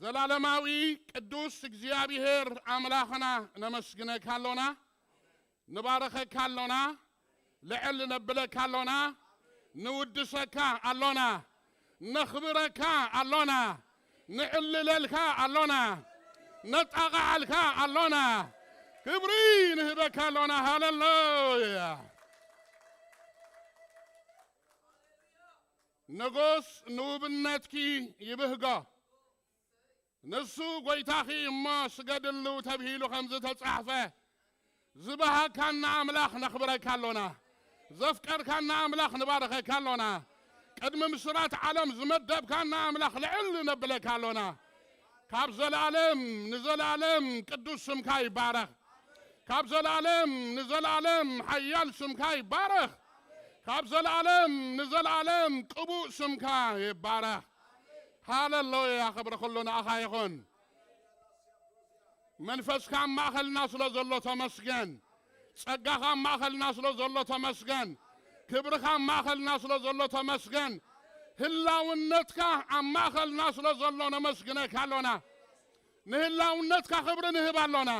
ዘላለማዊ ቅዱስ እግዚኣብሔር ኣምላኽና ነመስግነካ ኣሎና፣ ንባረኸካ ኣሎና፣ ልዕል ነብለካ ኣሎና፣ ንውድሰካ ኣሎና፣ ነኽብረካ ኣሎና፣ ንዕልለልካ ኣሎና፣ ነጣቕዓልካ ኣሎና፣ ክብሪ ንህበካ ኣሎና። ሃሌሉያ! ንጉስ ንውብነትኪ ይብህጎ። ንሱ ጐይታኺ እሞ ስገድሉ ተብሂሉ ከም ዝተጻሕፈ፣ ዝበሃካና ኣምላኽ ነኽብረካ ኣሎና። ዘፍቀርካና ኣምላኽ ንባረኸካ ኣሎና። ቅድሚ ምስራት ዓለም ዝመደብካና ኣምላኽ ልዕል ነብለካ ኣሎና። ካብ ዘለኣለም ንዘለኣለም ቅዱስ ስምካ ይባረኽ። ካብ ዘለኣለም ንዘለኣለም ሓያል ስምካ ይባረኽ። ካብ ዘለኣለም ንዘለኣለም ቅቡእ ስምካ ይባረኽ። ሃሌሉያ፣ ክብሪ ኩሉ ንኣኻ ይኹን። መንፈስካ ኣብ ማእኸልና ስለ ዘሎ ተመስገን። ጸጋኻ ኣብ ማእኸልና ስለ ዘሎ ተመስገን። ክብርኻ ኣብ ማእኸልና ስለ ዘሎ ተመስገን። ህላውነትካ ኣብ ማእኸልና ስለ ዘሎ ነመስግነካ ኣሎና። ንህላውነትካ ክብሪ ንህብ ኣሎና።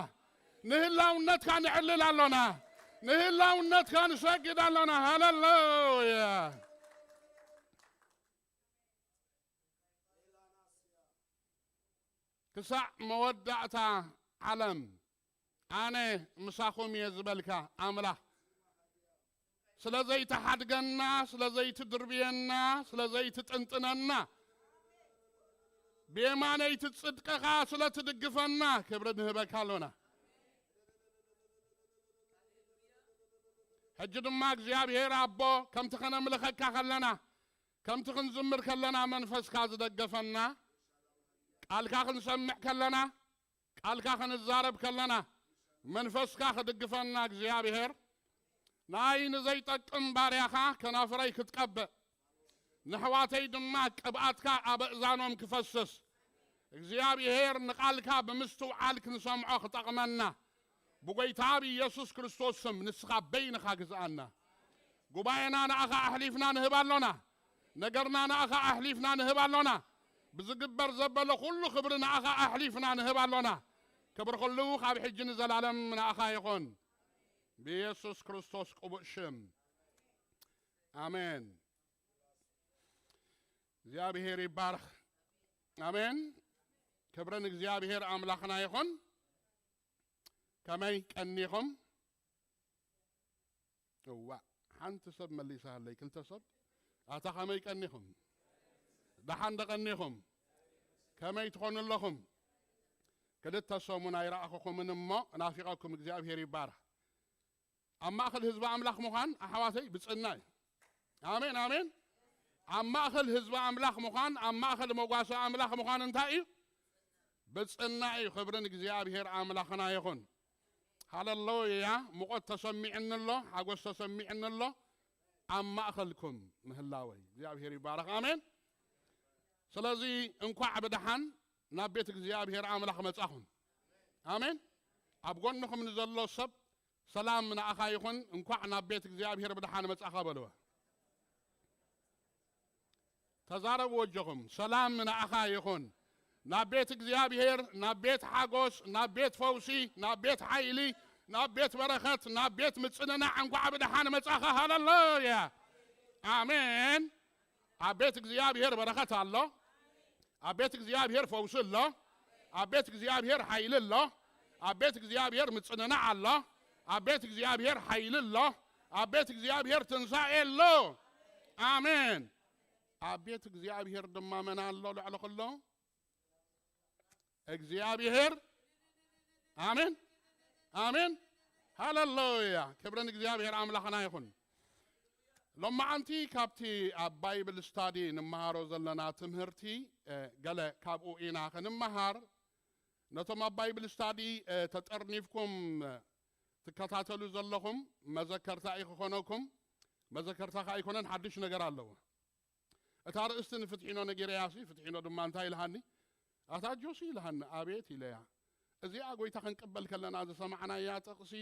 ንህላውነትካ ንዕልል ኣሎና። ንህላውነትካ ንሰግድ ኣሎና። ሃሌሉያ። ክሳዕ መወዳእታ ዓለም ኣነ ምሳኹም እየ ዝበልካ ኣምላኽ፣ ስለ ዘይትሓድገና፣ ስለ ዘይትድርብየና፣ ስለ ዘይትጥንጥነና፣ ብየማነይቲ ጽድቅኻ ስለ ትድግፈና ክብሪ ንህበካ ኣሎና። ሕጂ ድማ እግዚኣብሔር ኣቦ፣ ከምቲ ኸነምልኸካ ኸለና፣ ከምቲ ኽንዝምር ከለና መንፈስካ ዝደገፈና፣ ቃልካ ኽንሰምዕ ከለና፣ ቃልካ ኽንዛረብ ከለና፣ መንፈስካ ኽድግፈና እግዚኣብሔር፣ ናይ ንዘይጠቅም ባርያኻ ከናፍረይ ክትቀብእ፣ ንኣሕዋተይ ድማ ቅብኣትካ ኣብ ኣእዛኖም ክፈስስ፣ እግዚኣብሔር ንቓልካ ብምስትውዓል ክንሰምዖ ክጠቕመና፣ ብጐይታ ብኢየሱስ ክርስቶስ ስም ንስኻ በይንኻ ግዝኣና። ጉባኤና ንኣኻ ኣሕሊፍና ንህብ ኣሎና። ነገርና ንኣኻ ኣሕሊፍና ንህብ ኣሎና። ብዝግበር ዘበለ ኩሉ ክብሪ ንኣኻ ኣሕሊፍና ንህብ ኣሎና። ክብሪ ኩሉ ካብ ሕጂ ንዘላለም ንኣኻ ይኹን። ብኢየሱስ ክርስቶስ ቅቡእ ሽም። ኣሜን። እግዚኣብሔር ይባረኽ። ኣሜን። ክብሪ ንእግዚኣብሔር ኣምላኽና ይኹን። ከመይ ቀኒኹም? እዋ፣ ሓንቲ ሰብ መሊሳለይ፣ ክልተ ሰብ። ኣታ ከመይ ቀኒኹም? ደሓን ዶ ቀኒኹም? ከመይ ትኾኑ ኣለኹም? ክልተ ሰሙን ኣይረኣኹኹምን እሞ ናፊቐኩም፣ እግዚኣብሔር ይባረኽ። ኣብ ማእኸል ህዝቢ ኣምላኽ ምዃን ኣሕዋተይ ብጽና እዩ። ኣሜን፣ ኣሜን። ኣብ ማእኸል ህዝቢ ኣምላኽ ምዃን፣ ኣብ ማእኸል መጓሰ ኣምላኽ ምዃን እንታይ እዩ? ብጽና እዩ። ክብሪ ንእግዚኣብሔር ኣምላኽና ይኹን። ሃሌሉያ። ሙቐት ተሰሚዕኒ ኣሎ፣ ሓጎስ ተሰሚዕኒ ኣሎ። ኣብ ማእኸልኩም ምህላወይ እግዚኣብሔር ይባረኽ። ኣሜን። ስለዚ እንኳዕ ብደሓን ናብ ቤት እግዚኣብሔር ኣምላኽ መጻኹም። ኣሜን። ኣብ ጎንኹም ንዘሎ ሰብ ሰላም ንኣኻ ይኹን፣ እንኳዕ ናብ ቤት እግዚኣብሔር ብደሓን መጻኻ በልዎ። ተዛረቡ ወጆኹም፣ ሰላም ንኣኻ ይኹን። ናብ ቤት እግዚኣብሔር፣ ናብ ቤት ሓጎስ፣ ናብ ቤት ፈውሲ፣ ናብ ቤት ሓይሊ፣ ናብ ቤት በረኸት፣ ናብ ቤት ምጽንናዕ እንኳዕ ብደሓን መጻኻ። ሃሌሉያ። ኣሜን። ኣብ ቤት እግዚኣብሔር በረኸት ኣሎ። ኣብ ቤት እግዚኣብሔር ፈውሲ ኣሎ። ኣብ ቤት እግዚኣብሔር ሓይሊ ኣሎ። ኣብ ቤት እግዚኣብሔር ምጽንናዕ ኣሎ። ኣብ ቤት እግዚኣብሔር ሓይሊ ኣሎ። ኣብ ቤት እግዚኣብሔር ትንሳኤ ኣሎ። ኣሜን። ኣብ ቤት እግዚኣብሔር ድማ መን ኣሎ ልዕሊ ኩሎ? እግዚኣብሔር። ኣሜን፣ ኣሜን፣ ሃሌሉያ። ክብሪ ንእግዚኣብሔር ኣምላኽና ይኹን። ሎማዓንቲ ካብቲ ኣብ ባይብል ስታዲ ንመሃሮ ዘለና ትምህርቲ፣ እ፣ ገለ ካብኡ ኢና ክንመሃር። ነቶም ኣብ ባይብል ስታዲ፣ እ፣ ተጠርኒፍኩም፣ እ፣ ትከታተሉ ዘለኹም መዘከርታ እዩ ክኾነኩም። መዘከርታ ከኣ ኣይኮነን፣ ሓድሽ ነገር ኣለዎ። እታ ርእስቲ ንፍትሒኖ ነጊረያሲ፣ ፍትሒኖ ድማ እንታይ ኢልሃኒ? ኣታ ጆሲ ኢልሃኒ፣ ኣቤት ኢለያ። እዚኣ ጐይታ ክንቅበል ከለና ዝሰማዕናያ ጥቕሲ፣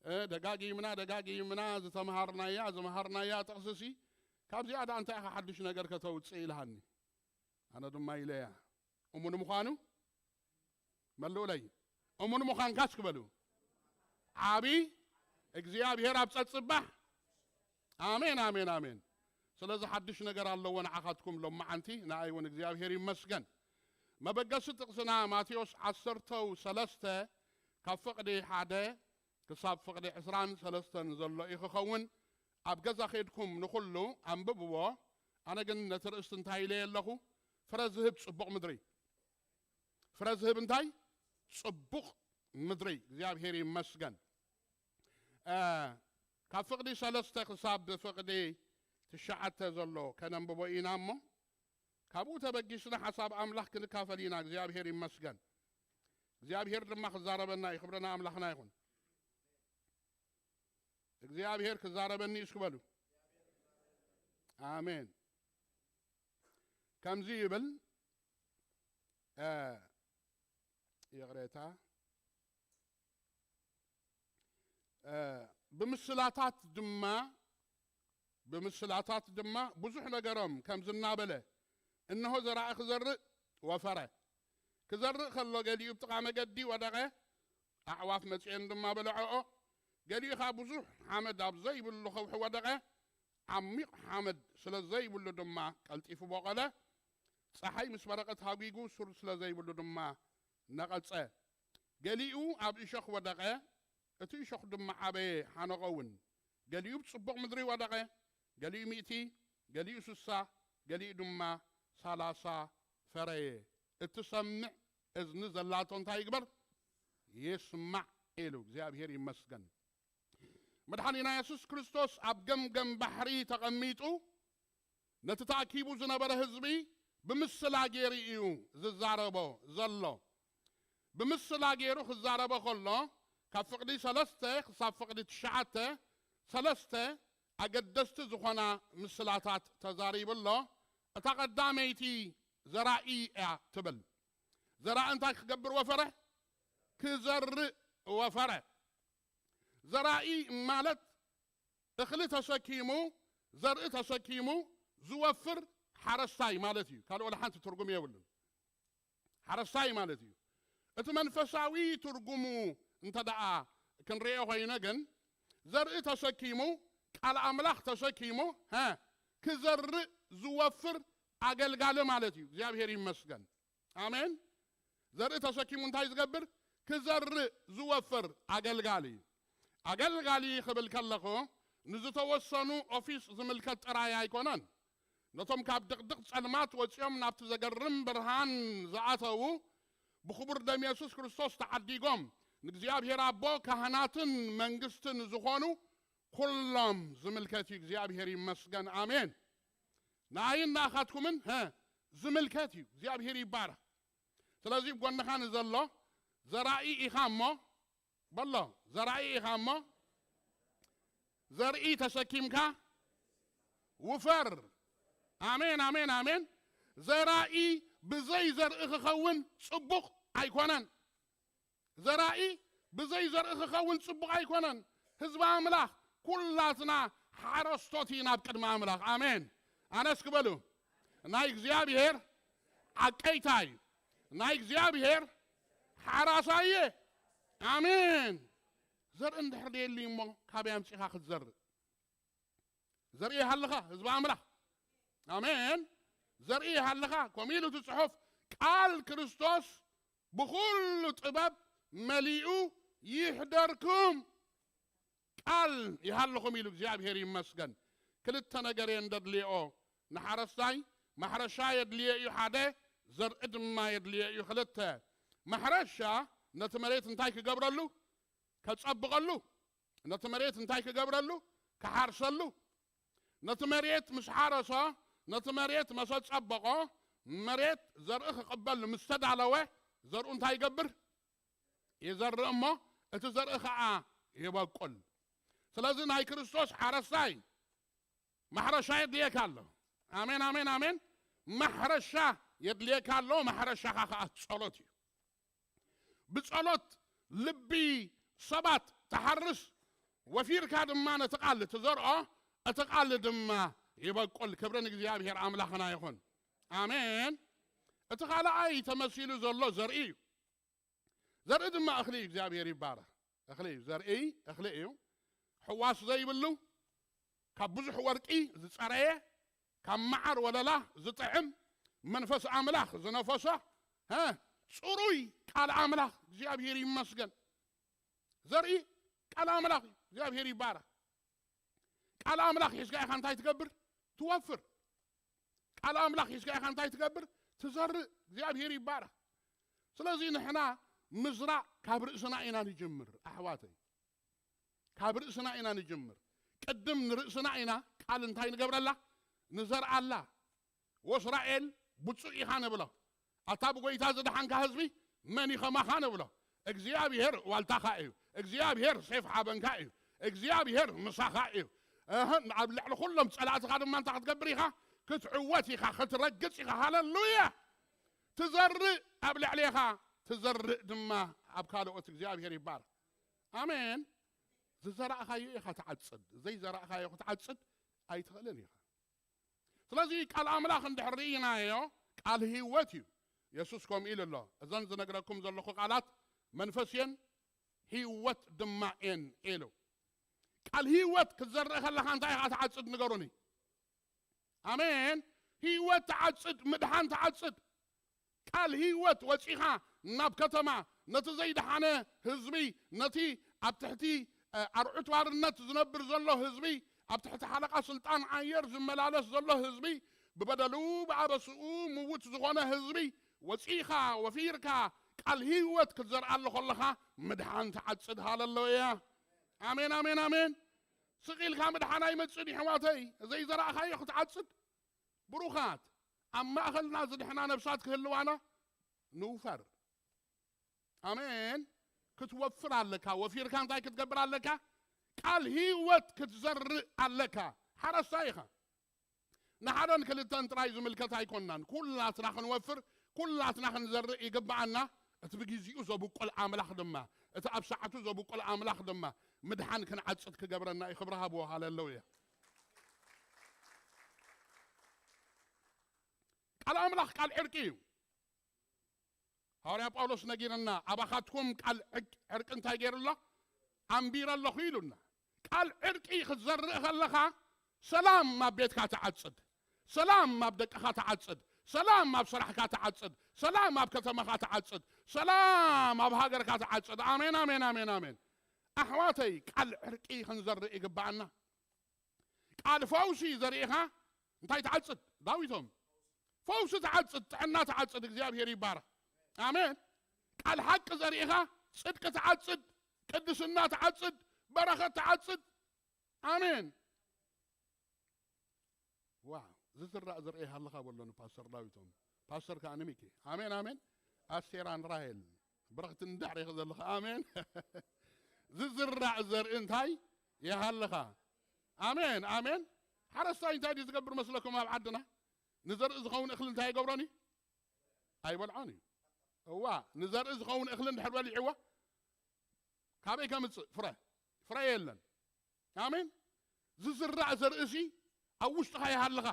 እ፣ ደጋጊምና፣ ደጋጊምና ዝተምሃርናያ፣ ዝመሃርናያ ጥቕስሲ፣ ካብዚኣ ደኣ እንታይ ኢኻ ሓድሽ ነገር ከተውጽእ ኢልሃኒ። ኣነ ድማ ኢለያ፣ እሙን ምዃኑ መልኡለይ። እሙን ምዃንካ እስኪ በሉ። ዓቢ እግዚኣብሔር ኣብ ጸጽባሕ። ኣሜን፣ ኣሜን፣ ኣሜን። ስለዚ ሓድሽ ነገር ኣለዎ ንዓኻትኩም ሎመዓንቲ፣ ንኣይ እውን እግዚኣብሔር ይመስገን። መበገሲ ጥቕስና ማቴዎስ ዓሰርተው ሰለስተ ካብ ፍቕዲ ሓደ ክሳብ ፍቕዲ ዕስራን ሰለስተን ዘሎ እዩ ክኸውን። ኣብ ገዛ ኸይድኩም ንኹሉ ኣንብብዎ። ኣነ ግን ነቲ ርእስቲ እንታይ ኢለየ ኣለኹ? ፍረ ዝህብ ጽቡቕ ምድሪ። ፍረ ዝህብ እንታይ? ጽቡቕ ምድሪ። እግዚኣብሔር ይመስገን። እ፣ ካብ ፍቕዲ ሰለስተ ክሳብ ፍቕዲ ትሽዓተ ዘሎ ከነንብቦ ኢና እሞ፣ ካብኡ ተበጊስና ሓሳብ ኣምላኽ ክንካፈል ኢና። እግዚኣብሔር ይመስገን። እግዚኣብሔር ድማ ክዛረበና እዩ። ክብርና ኣምላኽና ይኹን። እግዚኣብሔር ክዛረበኒ እዩ እስኪ በሉ። ኣሜን። ከምዚ ይብል፣ እ፣ ይቕሬታ፣ እ፣ ብምስላታት ድማ፣ ብምስላታት ድማ ብዙሕ ነገሮም ከምዚ እናበለ፣ እንሆ ዘራኢ ክዘርእ ወፈረ። ክዘርእ ከሎ ገሊኡ ብጥቓ መገዲ ወደቐ፣ ኣዕዋፍ መጺኤን ድማ በልዐኦ። ገሊኡ ኸኣ ብዙሕ ሓመድ ኣብ ዘይብሉ ከውሒ ወደቐ፣ ዓሚቕ ሓመድ ስለ ዘይብሉ ድማ ቀልጢፉ ቦቐለ። ጸሓይ ምስ በረቐት ሃጒጉ፣ ሱር ስለ ዘይብሉ ድማ ነቐጸ። ገሊኡ ኣብ እሾኽ ወደቐ፣ እቲ እሾኽ ድማ ዓበየ፣ ሓነቐ እውን። ገሊኡ ብጽቡቕ ምድሪ ወደቐ፣ ገሊኡ ሚእቲ፣ ገሊኡ ስሳ፣ ገሊኡ ድማ ሰላሳ ፈረየ። እትሰምዕ እዝኒ ዘላቶ እንታይ ይግበር? ይስማዕ ኢሉ። እግዚኣብሔር ይመስገን። መድሓኒና የሱስ ክርስቶስ ኣብ ገምገም ባሕሪ ተቐሚጡ ነቲ ተኣኪቡ ዝነበረ ህዝቢ ብምስላ ገይሩ እዩ ዝዛረቦ ዘሎ። ብምስላ ገይሩ ክዛረቦ ከሎ፣ ካብ ፍቕዲ ሰለስተ ክሳብ ፍቕዲ ትሽዓተ፣ ሰለስተ ኣገደስቲ ዝኾና ምስላታት ተዛሪቡ ኣሎ። እታ ቀዳመይቲ ዘራኢ እያ ትብል። ዘራኢ እንታይ ክገብር ወፈረ? ክዘርእ ወፈረ። ዘራኢ ማለት እኽሊ ተሰኪሙ፣ ዘርኢ ተሰኪሙ ዝወፍር ሓረስታይ ማለት እዩ። ካልእ ወላ ሓንቲ ትርጉም የብሉን። ሓረስታይ ማለት እዩ። እቲ መንፈሳዊ ትርጉሙ እንተ ደኣ ክንሪኦ ኮይነ ግን፣ ዘርኢ ተሰኪሙ፣ ቃል ኣምላኽ ተሰኪሙ፣ ሀ፣ ክዘርእ ዝወፍር ኣገልጋሊ ማለት እዩ። እግዚኣብሔር ይመስገን። ኣሜን። ዘርኢ ተሰኪሙ እንታይ ዝገብር? ክዘርእ ዝወፍር ኣገልጋሊ። ኣገልጋሊ ክብል ከለኹ፣ ንዝተወሰኑ ኦፊስ ዝምልከት ጥራይ ኣይኮነን። ነቶም ካብ ድቕድቕ ጸልማት ወጺኦም ናብቲ ዘገርም ብርሃን ዝኣተዉ፣ ብኽቡር ደም የሱስ ክርስቶስ ተዓዲጎም፣ ንእግዚኣብሔር ኣቦ ካህናትን መንግስትን ዝኾኑ ኩሎም ዝምልከት እዩ። እግዚኣብሔር ይመስገን። ኣሜን። ንኣይን ንኣኻትኩምን፣ ሀ፣ ዝምልከት እዩ። እግዚኣብሔር ይባረኽ። ስለዚ፣ ጎንኻ ንዘሎ፣ ዘራኢ ኢኻ እሞ፣ በሎ፣ ዘራኢ ኢኻ እሞ፣ ዘርኢ ተሰኪምካ ውፈር። ኣሜን፣ ኣሜን፣ ኣሜን። ዘራኢ ብዘይ ዘርኢ ክኸውን ጽቡቕ ኣይኮነን። ዘራኢ ብዘይ ዘርኢ ክኸውን ጽቡቕ ኣይኮነን። ህዝቢ ኣምላኽ፣ ኩላትና ሓረስቶት ኢና ኣብ ቅድሚ ኣምላኽ። ኣሜን። ኣነ እስኪ በሉ፣ ናይ እግዚኣብሔር ዓቀይታ እዩ። ናይ እግዚኣብሔር ሓራሳ እየ። ኣሜን። ዘርኢ እንድሕር ደየሊ እሞ፣ ካበይ ኣምጺኻ ክትዘርእ? ዘርኢ ይሃልኻ፣ ህዝቢ ኣምላኽ። ኣሜን። ዘርኢ ይሃልኻ። ከምኡ ኢሉ እቲ ጽሑፍ፣ ቃል ክርስቶስ ብኹሉ ጥበብ መሊኡ ይሕደርኩም። ቃል ይሃልኹም ኢሉ፣ እግዚኣብሔር ይመስገን። ክልተ ነገር እየን ደድልየኦ ንሓረስታይ። ማሕረሻ የድልዮ እዩ ሓደ፣ ዘርኢ ድማ የድልዮ እዩ ክልተ። ማሕረሻ ነቲ መሬት እንታይ ክገብረሉ? ከጸብቐሉ። ነቲ መሬት እንታይ ክገብረሉ? ክሓርሰሉ። ነቲ መሬት ምስ ሓረሶ፣ ነቲ መሬት መሰ ጸበቖ፣ መሬት ዘርኢ ክቕበል ምስ ተዳለወ፣ ዘርኡ እንታይ ይገብር? ይዘርእ እሞ፣ እቲ ዘርኢ ኸዓ ይበቁል። ስለዚ ናይ ክርስቶስ ሓረስታይ ማሕረሻ የድልየካ ኣሎ። ኣሜን፣ ኣሜን፣ ኣሜን። ማሕረሻ የድልየካ ኣሎ። ማሕረሻኻ ኸዓ ጸሎት እዩ። ብጸሎት ልቢ ሰባት ትሓርስ፣ ወፊርካ ድማ ነቲ ቃል ትዘርኦ፣ እቲ ቃል ድማ ይበቁል። ክብሪ ንእግዚኣብሔር ኣምላኽና ይኹን። ኣሜን። እቲ ካልኣይ ተመሲሉ ዘሎ ዘርኢ እዩ። ዘርኢ ድማ እኽሊ እዩ። እግዚኣብሔር ይባረኽ። እኽሊ እዩ። ዘርኢ እኽሊ እዩ። ሕዋስ ዘይብሉ፣ ካብ ብዙሕ ወርቂ ዝጸረየ፣ ካብ መዓር ወለላ ዝጥዕም፣ መንፈስ ኣምላኽ ዝነፈሶ፣ ሀ፣ ጽሩይ ቃል ኣምላኽ። እግዚኣብሔር ይመስገን። ዘርኢ ቃል ኣምላኽ እዩ። እግዚኣብሔር ይባረኽ። ቃል ኣምላኽ ሒዝካ ኢኻ እንታይ ትገብር? ትወፍር። ቃል ኣምላኽ ሒዝካ ኢኻ እንታይ ትገብር? ትዘርእ። እግዚኣብሔር ይባረኽ። ስለዚ ንሕና ምዝራእ ካብ ርእስና ኢና ንጅምር ኣሕዋተይ። ካብ ርእስና ኢና ንጅምር። ቅድም ንርእስና ኢና ቃል እንታይ ንገብረላ? ንዘርኣላ። ወእስራኤል ብፁዕ ኢኻ ንብሎ። ኣታ ብጎይታ ዝደሓንካ ህዝቢ መን እዩ ኸማኻ ንብሎ። እግዚኣብሔር ዋልታኻ እዩ። እግዚኣብሔር ሴፍ ሓበንካ እዩ። እግዚኣብሔር ምሳኻ እዩ። እህ፣ ኣብ ልዕሊ ኩሎም ጸላእትኻ ድማ እንታይ ክትገብር ኢኻ? ክትዕወት ኢኻ፣ ክትረግጽ ኢኻ። ሃለሉያ! ትዘርእ ኣብ ልዕሌኻ፣ ትዘርእ ድማ ኣብ ካልኦት። እግዚኣብሔር ይባረኽ። ኣሜን። ዝዘራእኻዮ ኢኻ ትዓጽድ፣ ዘይዘራእኻዮ ክትዓጽድ ኣይትኽእልን ኢኻ። ስለዚ ቃል ኣምላኽ እንድሕር ርኢናዮ፣ ቃል ህይወት እዩ። የሱስ ከምኡ ኢሉ ኣሎ፣ እዘን ዝነግረኩም ዘለኹ ቃላት መንፈስ እየን ህይወት ድማ እየን ኢሉ። ቃል ህይወት ክትዘርእ ከለኻ እንታይ ኢኻ ትዓጽድ ንገሩኒ? ኣሜን። ህይወት ትዓጽድ፣ ምድሓን ትዓጽድ። ቃል ህይወት ወጺኻ ናብ ከተማ፣ ነቲ ዘይደሓነ ህዝቢ፣ ነቲ ኣብ ትሕቲ፣ እ፣ ኣርዑት ባርነት ዝነብር ዘሎ ህዝቢ፣ ኣብ ትሕቲ ሓለቓ ስልጣን ኣየር ዝመላለስ ዘሎ ህዝቢ፣ ብበደሉ ብኣበስኡ ምውት ዝኾነ ህዝቢ፣ ወጺኻ ወፊርካ ቃል ህይወት ክትዘርኣሉ ከለኻ ምድሓን ትዓጽድ። ሃለሉያ። ኣሜን፣ ኣሜን፣ ኣሜን። ስቕ ኢልካ ምድሓን ኣይመጽእን እዩ፣ ኣሕዋተይ። ዘይዘራእኻዮ ክትዓጽድ። ብሩኻት፣ ኣብ ማእኸልና ዝድሕና ነብሳት ክህልዋና ንውፈር። ኣሜን። ክትወፍር ኣለካ። ወፊርካ እንታይ ክትገብር ኣለካ? ቃል ህይወት ክትዘርእ ኣለካ። ሓረስታይ ኢኻ። ንሓደን ክልተን ጥራይ ዝምልከት ኣይኮንናን። ኩላትና ክንወፍር፣ ኩላትና ክንዘርእ ይግብኣና። እቲ ብግዜኡ ዘብቁል ኣምላኽ ድማ፣ እቲ ኣብ ሰዓቱ ዘብቁል ኣምላኽ ድማ ምድሓን ክንዓጽድ ክገብረና እዩ። ክብሪ ሃብዎ። ሃለሉያ። ቃል ኣምላኽ ቃል ዕርቂ እዩ። ሃዋርያ ጳውሎስ ነጊርና፣ ኣባኻትኩም ቃል ዕቅ-፣ ዕርቂ እንታይ ገይሩ ኣሎ? ኣንቢረ ኣለኹ ኢሉና። ቃል ዕርቂ ክትዘርእ ከለኻ፣ ሰላም ኣብ ቤትካ ትዓጽድ፣ ሰላም ኣብ ደቅኻ ትዓጽድ፣ ሰላም ኣብ ስራሕካ ትዓጽድ፣ ሰላም ኣብ ከተማኻ ትዓጽድ፣ ሰላም ኣብ ሃገርካ ትዓጽድ። ኣሜን፣ ኣሜን፣ ኣሜን፣ ኣሜን። ኣሕዋተይ፣ ቃል ዕርቂ ክንዘርእ ይግብኣና። ቃል ፈውሲ ዘሪእኻ እንታይ ትዓጽድ? ዳዊቶም፣ ፈውሲ ትዓጽድ፣ ጥዕና ትዓጽድ። እግዚኣብሔር ይባረኽ። ኣሜን። ቃል ሓቂ ዘሪእኻ ጽድቂ ትዓጽድ፣ ቅድስና ትዓጽድ፣ በረኸት ትዓጽድ። ኣሜን። ዋው፣ ዝዝራእ ዘርኢ ይሃልኻ በሎ ንፓስተር ዳዊቶም። ፓስተር ከኣ ንሚኪ። ኣሜን፣ ኣሜን። ኣስቴራን ራሄል ብረኽቲ እንዳዕሬኺ ዘለኻ። ኣሜን። ዝዝራእ ዘርኢ እንታይ ይሃልኻ? ኣሜን፣ ኣሜን። ሓረስታይ እንታይ ድዩ ዝገብር መስለኩም ኣብ ዓድና? ንዘርኢ ዝኸውን እኽሊ እንታይ ይገብሮን እዩ? ኣይበልዖን እዩ። እዋ፣ ንዘርኢ ዝኸውን እኽሊ እንድሕር በሊዕዎ፣ ካበይ ከምጽእ ፍረ? ፍረ የለን። ኣሜን። ዝዝራእ ዘርእሲ ኣብ ውሽጥኻ ይሃልኻ።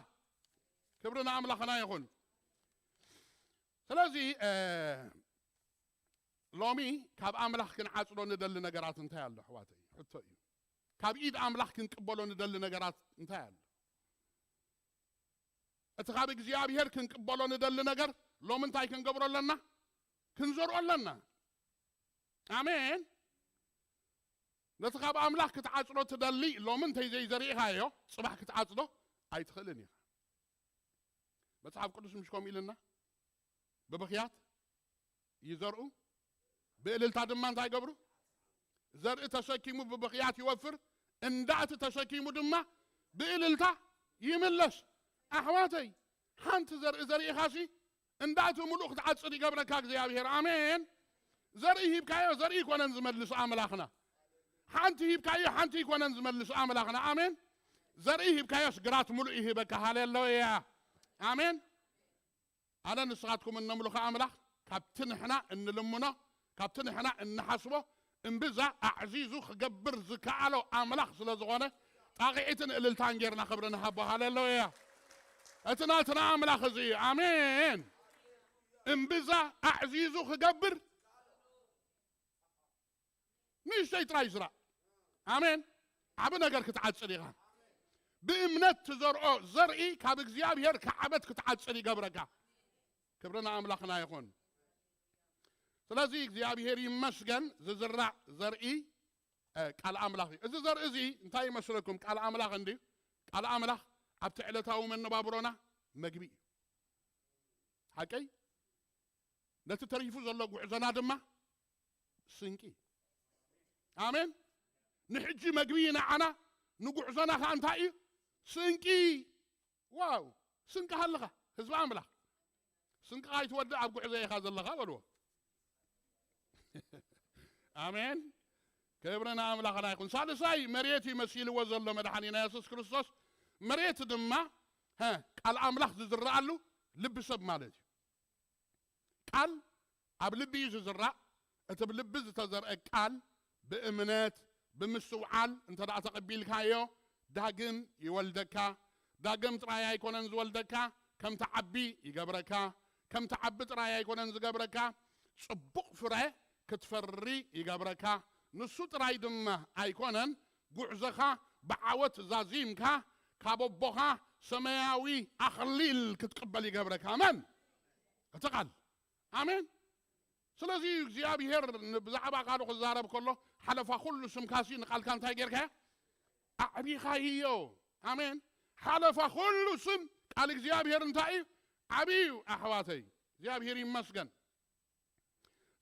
ክብሪ ንኣምላኽና ይኹን። ስለዚ፣ እ፣ ሎሚ ካብ ኣምላኽ ክንዓጽዶ ንደሊ ነገራት እንታይ ኣሎ ኣሕዋተይ? ሕቶ እዩ። ካብ ኢድ ኣምላኽ ክንቅበሎ ንደሊ ነገራት እንታይ ኣሎ? እቲ ካብ እግዚኣብሔር ክንቅበሎ ንደሊ ነገር ሎሚ እንታይ ክንገብሮ ኣለና? ክንዘርኦ ኣለና። ኣሜን። ነቲ ካብ ኣምላኽ ክትዓጽዶ ትደሊ ሎሚ እንተይ ዘይዘሪእኻዮ ጽባሕ ክትዓጽዶ ኣይትኽእልን ኢኻ። መጽሓፍ ቅዱስ ምሽ ከምኡ ኢልና? ብብኽያት ይዘርኡ፣ ብእልልታ ድማ እንታይ ይገብሩ? ዘርኢ ተሰኪሙ ብብኽያት ይወፍር፣ እንዳእቲ ተሰኪሙ ድማ ብእልልታ ይምለስ። ኣሕዋተይ፣ ሓንቲ ዘርኢ ዘሪእኻሲ እንዳእቲ ምሉእ ክትዓጽድ ይገብረካ እግዚኣብሔር። ኣሜን። ዘርኢ ሂብካዮ ዘርኢ ይኮነን ዝመልስ ኣምላኽና። ሓንቲ ሂብካዮ ሓንቲ ይኮነን ዝመልስ ኣምላኽና። ኣሜን። ዘርኢ ሂብካዮስ ግራት ምሉእ ይህበካ። ሃሌሉያ። ኣሜን። ኣነ ንስኻትኩም እነምልኾ ኣምላኽ ካብቲ ንሕና እንልምኖ፣ ካብቲ ንሕና እንሓስቦ እምብዛ ኣዕዚዙ ክገብር ዝከኣሎ ኣምላኽ ስለ ዝኾነ፣ ጣቕዒትን እልልታን ጌርና ክብሪ ንሃቦ። ሃሌሉያ! እቲ ናትና ኣምላኽ እዚ እዩ። ኣሜን። እምብዛ ኣዕዚዙ ክገብር ንእሽተይ ጥራይ ዝራእ። ኣሜን። ዓቢ ነገር ክትዓጽድ ኢኻ። ብእምነት ትዘርኦ ዘርኢ ካብ እግዚኣብሔር ክዓበት ክትዓጽድ ይገብረካ። ክብሪ ንኣምላኽና ይኹን። ስለዚ እግዚኣብሔር ይመስገን። ዝዝራእ ዘርኢ እ፣ ቃል ኣምላኽ እዩ። እዚ ዘርኢ እዚ እንታይ ይመስለኩም? ቃል ኣምላኽ እንዲ ቃል ኣምላኽ ኣብቲ ዕለታዊ መነባብሮና መግቢ እዩ። ሓቀይ? ነቲ ተሪፉ ዘሎ ጉዕዞና ድማ ስንቂ። ኣሜን። ንሕጂ መግቢ እዩ ንዓና፣ ንጉዕዞና ከዓ እንታይ እዩ? ስንቂ። ዋው! ስንቂ ኣለኻ፣ ህዝቢ ኣምላኽ። ስንቂ ኣይትወድእ፣ ኣብ ጉዕዞ ኢኻ ዘለኻ በልዎ። ኣሜን። ክብሪ ንኣምላኽና ይኹን። ሳልሳይ መሬት እዩ መሲልዎ ዘሎ መድሓኒና የሱስ ክርስቶስ። መሬት ድማ፣ ሀ፣ ቃል ኣምላኽ ዝዝረኣሉ ልቢ ሰብ ማለት እዩ። ቃል ኣብ ልቢ እዩ ዝዝራእ። እቲ ብልቢ ዝተዘርአ ቃል ብእምነት፣ ብምስትውዓል እንተ ደኣ ተቐቢልካዮ፣ ዳግም ይወልደካ። ዳግም ጥራይ ኣይኮነን ዝወልደካ፣ ከም ትዓቢ ይገብረካ። ከም ትዓቢ ጥራይ ኣይኮነን ዝገብረካ፣ ጽቡቕ ፍረ ክትፈሪ ይገብረካ። ንሱ ጥራይ ድማ ኣይኮነን፣ ጉዕዞኻ ብዓወት ዛዚምካ፣ ካብ ኣቦኻ ሰማያዊ ኣኽሊል ክትቅበል ይገብረካ። ኣመን። እቲ ቃል። ኣሜን። ስለዚ እዩ እግዚኣብሔር ን-፣ ብዛዕባ ቃሉ ክዛረብ ከሎ፣ ሓለፋ ኩሉ ስምካሲ ንቃልካ እንታይ ጌርካዮ? ኣዕቢኻዮ። ኣሜን። ሓለፋ ኩሉ ስም ቃል እግዚኣብሔር እንታይ እዩ? ዓብዪ እዩ፣ ኣሕዋተይ። እግዚኣብሔር ይመስገን።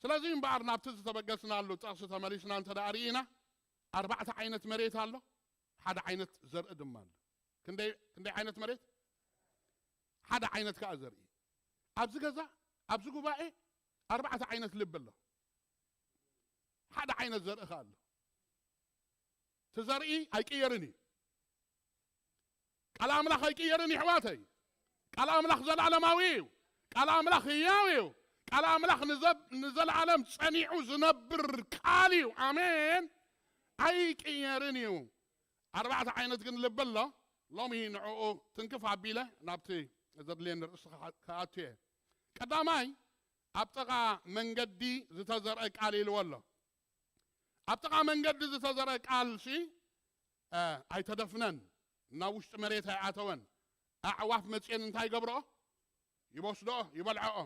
ስለዚ እምበኣር ናብቲ ዝተበገስናሉ ጥቕሲ ተመሊስና እንተ ደኣ ርኢና፣ ኣርባዕተ ዓይነት መሬት ኣሎ፣ ሓደ ዓይነት ዘርኢ ድማ ኣሎ። ክንደይ፣ ክንደይ ዓይነት መሬት? ሓደ ዓይነት ከኣ ዘርኢ። ኣብዚ ገዛ፣ ኣብዚ ጉባኤ ኣርባዕተ ዓይነት ልቢ ኣሎ። ሓደ ዓይነት ዘርኢ ከኣ ኣሎ። እቲ ዘርኢ ኣይቅየርን እዩ። ቃል ኣምላኽ ኣይቅየርን፣ ይሕዋተይ። ቃል ኣምላኽ ዘለዓለማዊ እዩ። ቃል ኣምላኽ ህያው እዩ። ቃል ኣምላኽ ንዘብ-፣ ንዘለዓለም ጸኒዑ ዝነብር ቃል እዩ። ኣሜን። ኣይቅየርን እዩ። ኣርባዕተ ዓይነት ግን ልቢ ኣሎ። ሎሚ ንዕኡ ትንክፍ ኣቢለ ናብቲ ዘድልየኒ ርእሲ ክኣ-፣ ክኣቱ እየ። ቀዳማይ፣ ኣብ ጥቓ መንገዲ ዝተዘርአ ቃል ኢልዎ ኣሎ። ኣብ ጥቓ መንገዲ ዝተዘርአ ቃል ሲ፣ እ፣ ኣይተደፍነን፣ ናብ ውሽጢ መሬት ኣይኣተወን። ኣዕዋፍ መጽየን እንታይ ይገብርኦ? ይወስድኦ፣ ይበልዕኦ።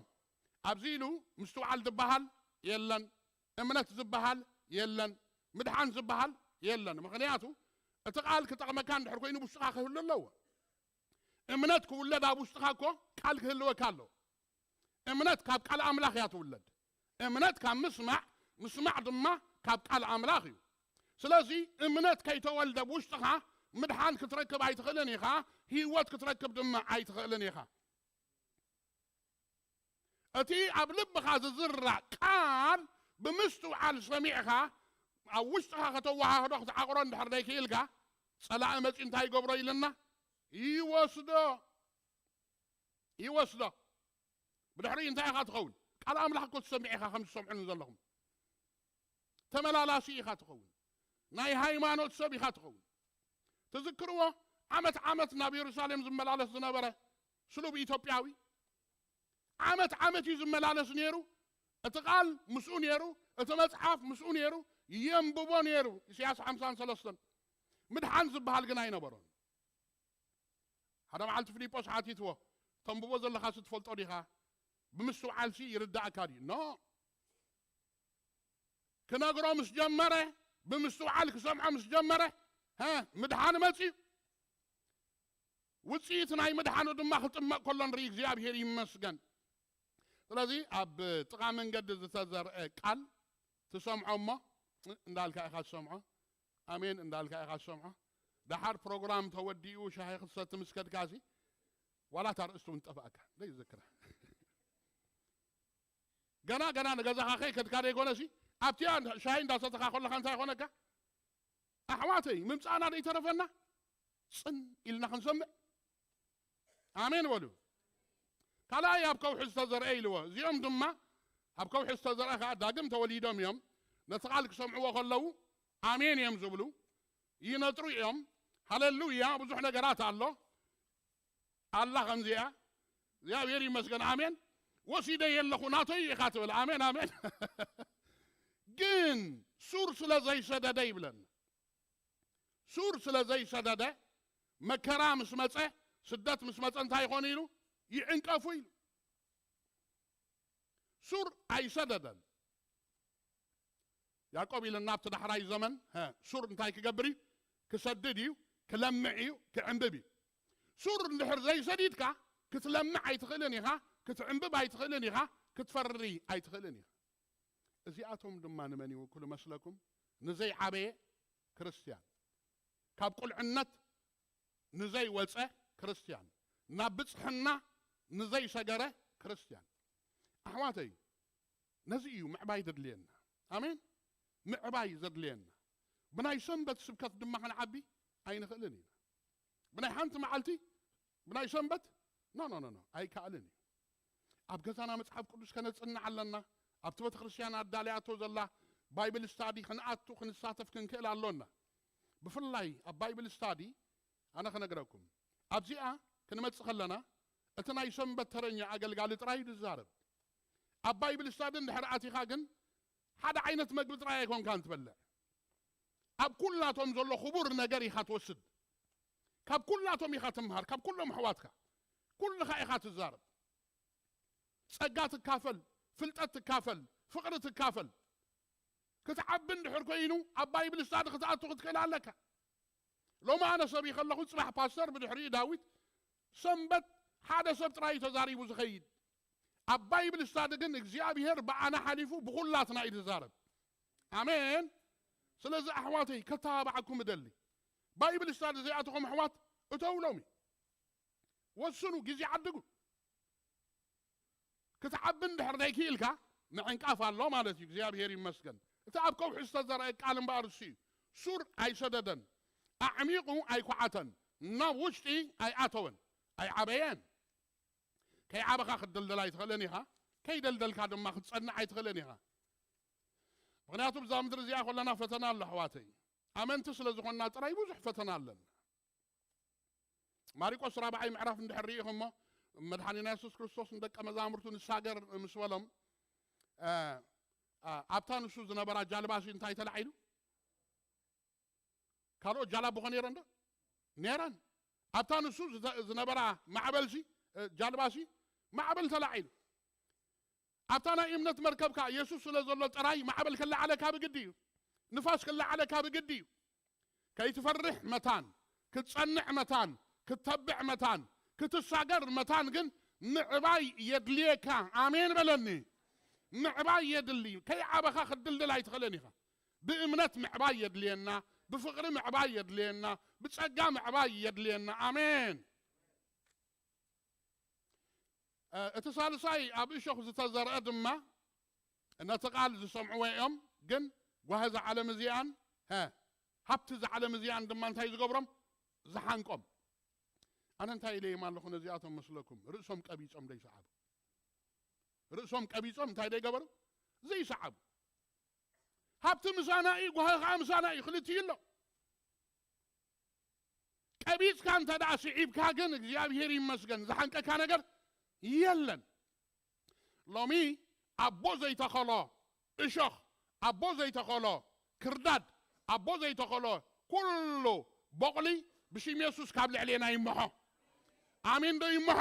ኣብዚ ኢሉ ምስትውዓል ዝበሃል የለን፣ እምነት ዝበሃል የለን፣ ምድሓን ዝበሃል የለን። ምኽንያቱ እቲ ቃል ክጠቕመካ እንድሕር ኮይኑ ውሽጥኻ ክህሉ ኣለዎ። እምነት ክውለድ ኣብ ውሽጥኻ እኮ ቃል ክህልወካ ኣለዎ። እምነት ካብ ቃል ኣምላኽ እያ ትውለድ። እምነት ካብ ምስማዕ፣ ምስማዕ ድማ ካብ ቃል ኣምላኽ እዩ። ስለዚ እምነት ከይተወልደ ብውሽጥኻ ምድሓን ክትረክብ ኣይትኽእልን ኢኻ፣ ህይወት ክትረክብ ድማ ኣይትኽእልን ኢኻ። እቲ ኣብ ልብኻ ዝዝራእ ቃል ብምስትውዓል ሰሚዕኻ፣ ኣብ ውሽጥኻ ከተወሃህዶ ክትዓቕሮ እንድሕር ደይክኢልካ፣ ጸላኢ መጺኡ እንታይ ይገብሮ ኢልና? ይወስዶ። ይወስዶ። ብድሕሪኡ እንታይ ኢኻ ትኸውን? ቃል ኣምላኽ እኮ ትሰምዕ ኢኻ፣ ከም ትሰምዑኒ ዘለኹም። ተመላላሲ ኢኻ ትኸውን። ናይ ሃይማኖት ሰብ ኢኻ ትኸውን። ትዝክርዎ? ዓመት ዓመት ናብ የሩሳሌም ዝመላለስ ዝነበረ ስሉብ ኢትዮጵያዊ፣ ዓመት ዓመት እዩ ዝመላለስ ነይሩ። እቲ ቃል ምስኡ ነይሩ፣ እቲ መጽሓፍ ምስኡ ነይሩ፣ የንብቦ ነይሩ። ኢሳያስ ሓምሳን ሰለስተን። ምድሓን ዝበሃል ግን ኣይነበሮን። ሓደ መዓልቲ ፊሊጶስ ሓቲትዎ፣ "ተንብቦ ዘለኻሲ ትፈልጦ ዲኻ? ብምስትውዓልሲ ይርዳእካ ድዩ?" ኖ። ክነግሮ ምስ ጀመረ፣ ብምስትውዓል ክሰምዖ ምስ ጀመረ፣ ሀ፣ ምድሓን መጺኡ። ውጽኢት ናይ ምድሓኑ ድማ ክጥመቕ ከሎ ንርኢ። እግዚኣብሔር ይመስገን። ስለዚ ኣብ ጥቓ መንገዲ ዝተዘርአ ቃል ትሰምዖ እሞ፣ እንዳልካ ኢኻ ትሰምዖ። ኣሜን እንዳልካ ኢኻ ትሰምዖ። ደሓር ፕሮግራም ተወዲኡ ሻሂ ክትሰቲ ምስ ከድካሲ፣ ዋላ እታ ርእስቲ እውን ጠፍኣካ። ደይ ዝክራ። ገና፣ ገና ንገዛኻ ከይከድካ ደይኮነሲ፣ ኣብቲኣ ሻሂ እንዳሰተኻ ከለኻ እንታይ ይኾነካ? ኣሕዋተይ፣ ምምጻእና ደይተረፈና? ጽን ኢልና ክንሰምዕ? ኣሜን በሉ። ካልኣይ ኣብ ከውሒ ዝተዘርአ ኢልዎ። እዚኦም ድማ ኣብ ከውሒ ዝተዘርአ ከኣ ዳግም ተወሊዶም እዮም። ነቲ ቃል ክሰምዕዎ ከለዉ ኣሜን እዮም ዝብሉ። ይነጥሩ እዮም። ሃሌሉያ፣ ብዙሕ ነገራት ኣሎ። ኣላ ከምዚኣ። እግዚኣብሔር ይመስገን። ኣሜን። ወሲደ የለኹ ናተይ ኢኻ ትብል። ኣሜን ኣሜን። ግን ሱር ስለ ዘይሰደደ ይብለና። ሱር ስለ ዘይሰደደ መከራ ምስ መጸ፣ ስደት ምስ መጸ እንታይ ይኾን ኢሉ ይዕንቀፉ ኢሉ። ሱር ኣይሰደደን። ያዕቆብ ኢልና ኣብቲ ዳሕራይ ዘመን ሱር እንታይ ክገብር እዩ? ክሰድድ እዩ፣ ክለምዕ እዩ፣ ክዕንብብ እዩ። ሱር እንድሕር ዘይሰዲድካ ክትለምዕ ኣይትኽእልን ኢኻ፣ ክትዕንብብ ኣይትኽእልን ኢኻ፣ ክትፈሪ ኣይትኽእልን ኢኻ። እዚኣቶም ድማ ንመን ይውክሉ መስለኩም? ንዘይዓበየ ክርስትያን፣ ካብ ቁልዕነት ንዘይወፀ ክርስትያን፣ ናብ ብፅሕና ንዘይሰገረ ክርስትያን። ኣሕዋተይ፣ ነዚ እዩ ምዕባይ ዘድልየና። ኣሜን። ምዕባይ ዘድልየና። ብናይ ሰንበት ስብከት ድማ ክንዓቢ ኣይንኽእልን ኢና። ብናይ ሓንቲ መዓልቲ፣ ብናይ ሰንበት፣ ኖ ኖ ኖ ኖ፣ ኣይከኣልን እዩ። ኣብ ገዛና መጽሓፍ ቅዱስ ከነጽንዕ ኣለና። ኣብቲ ቤተ ክርስቲያን ኣዳልያቶ ዘላ ባይብል ስታዲ ክንኣቱ ክንሳተፍ ክንክእል ኣሎና። ብፍላይ ኣብ ባይብል ስታዲ ኣነ ክነግረኩም፣ ኣብዚኣ ክንመጽእ ከለና እቲ ናይ ሰንበት ተረኛ ኣገልጋሊ ጥራይ እዩ ዝዛረብ። ኣብ ባይብል ስታዲ እንድሕር ኣቲኻ ግን ሓደ ዓይነት መግቢ ጥራይ ኣይኮንካን ትበልዕ። ኣብ ኩላቶም ዘሎ ክቡር ነገር ኢኻ ትወስድ። ካብ ኩላቶም ኢኻ ትምሃር፣ ካብ ኩሎም ኣሕዋትካ። ኩልኻ ኢኻ ትዛረብ። ጸጋ ትካፈል፣ ፍልጠት ትካፈል፣ ፍቕሪ ትካፈል። ክትዓቢ እንድሕር ኮይኑ ኣብ ባይብል ስታዲ ክትኣቱ ክትክእል ኣለካ። ሎሚ ኣነ ሰብ ከለኹ ጽባሕ ፓስተር ብድሕሪኡ ዳዊት ሰንበት ሓደ ሰብ ጥራይ እዩ ተዛሪቡ ዝኸይድ። ኣብ ባይብል ስታዲ ግን እግዚኣብሔር ብኣና ሓሊፉ ብኹላትና እዩ ዝዛረብ። ኣሜን። ስለዚ ኣሕዋተይ ከተባብዓኩም እደሊ። ባይብል ስታዲ ዘይኣተኹም ኣሕዋት እተው ሎሚ። ወስኑ፣ ግዜ ዓድጉ። ክትዓቢ እንድሕር ዘይክኢልካ ምዕንቃፍ ኣሎ ማለት እዩ። እግዚኣብሔር ይመስገን። እቲ ኣብ ከውሒ ዝተዘርአ ቃል እምበኣር እሱ እዩ። ሱር ኣይሰደደን፣ ኣዕሚቑ ኣይኳዓተን፣ ናብ ውሽጢ ኣይኣተወን፣ ኣይዓበየን። ከይዓበኻ ክትድልድል ኣይትኽእልን ኢኻ፣ ከይደልደልካ ድማ ክትጸንዕ ኣይትኽእልን ኢኻ። ምኽንያቱ ብዛ ምድሪ እዚኣ ከለና ፈተና ኣሎ ኣሕዋተይ። ኣመንቲ ስለ ዝኾንና ጥራይ ብዙሕ ፈተና ኣለና። ማሪቆስ ራብዓይ ምዕራፍ እንድሕር ርኢኹሞ፣ መድሓኒና የሱስ ክርስቶስ ንደቀ መዛሙርቱ ንሳገር ምስ በሎም፣ እ፣ እ፣ ኣብታ ንሱ ዝነበራ ጃልባሲ እንታይ ተላዒሉ? ካልኦት ጃላቡ ኸ ነይረን ዶ? ነይረን። ኣብታ ንሱ ዝተ-፣ ዝነበራ ማዕበልሲ፣ እ፣ ጃልባሲ ማዕበል ተላዒሉ። ኣብታ ናይ እምነት መርከብካ የሱስ ስለ ዘሎ ጥራይ ማዕበል ክለዓለካ ብግዲ እዩ። ንፋስ ክለዓለካ ብግዲ እዩ። ከይትፈርሕ መታን፣ ክትጸንዕ መታን፣ ክትተብዕ መታን፣ ክትሳገር መታን ግን ምዕባይ የድልየካ። ኣሜን በለኒ። ምዕባይ የድሊ። ከይዓበኻ ክትድልድል ኣይትኽእልን ኢኻ። ብእምነት ምዕባይ የድልየና፣ ብፍቕሪ ምዕባይ የድልየና፣ ብጸጋ ምዕባይ የድልየና። ኣሜን። እ፣ እቲ ሳልሳይ ኣብ እሾኽ ዝተዘርአ ድማ ነቲ ቃል ዝሰምዕዎ እዮም፣ ግን ጓሂ እዛ ዓለም እዚኣን፣ ሀ፣ ሃብቲ እዛ ዓለም እዚኣን ድማ እንታይ ዝገብሮም? ዝሓንቆም። ኣነ እንታይ ኢለዮም ኣለኹ ነዚኣቶም መስለኩም? ርእሶም ቀቢጾም ዘይሰዓቡ። ርእሶም ቀቢጾም እንታይ ዘይገበሩ? ዘይሰዓቡ። ሃብቲ ምሳና እዩ፣ ጓሂ ኸዓ ምሳና እዩ፣ ክልቲኡ ኣሎ። ቀቢጽካ እንተ ደኣ ስዒብካ ግን እግዚኣብሔር ይመስገን፣ ዝሓንቀካ ነገር የለን። ሎሚ ኣቦ ዘይተኸሎ እሾኽ፣ ኣቦ ዘይተኸሎ ክርዳድ፣ ኣቦ ዘይተኸሎ ኩሉ ቦቕሊ ብሽም የሱስ ካብ ልዕሌና ይመሖ። ኣሜን ዶ ይመሖ?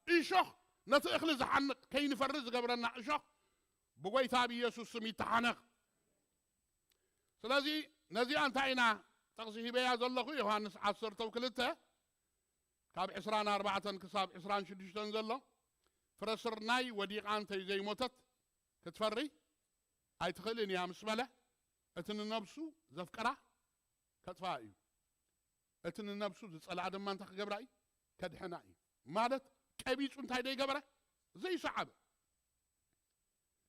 እሾኽ ነቲ እኽሊ ዝሓንቕ ከይንፈሪ ዝገብረና እሾኽ ብጎይታ ብኢየሱስ ስም ይተሓነኽ። ስለዚ ነዚኣ እንታይ ኢና ጥቕሲ ሂበያ ዘለኹ? ዮሃንስ ዓሰርተ ክልተ ካብ ዕስራን ኣርባዕተን ክሳብ ዕስራን ሽዱሽተን ዘሎ፣ ፍረ ስርናይ ወዲቓ እንተይ ዘይሞተት ክትፈሪ ኣይትኽእልን እያ ምስ በለ፣ እቲ ንነብሱ ዘፍቅራ ከጥፍኣ እዩ፣ እቲ ንነብሱ ዝጸልኣ ድማ እንታይ ክገብራ እዩ? ከድሕና እዩ። ማለት ቀቢጹ እንታይ ዘይገበረ? ዘይሰዓበ።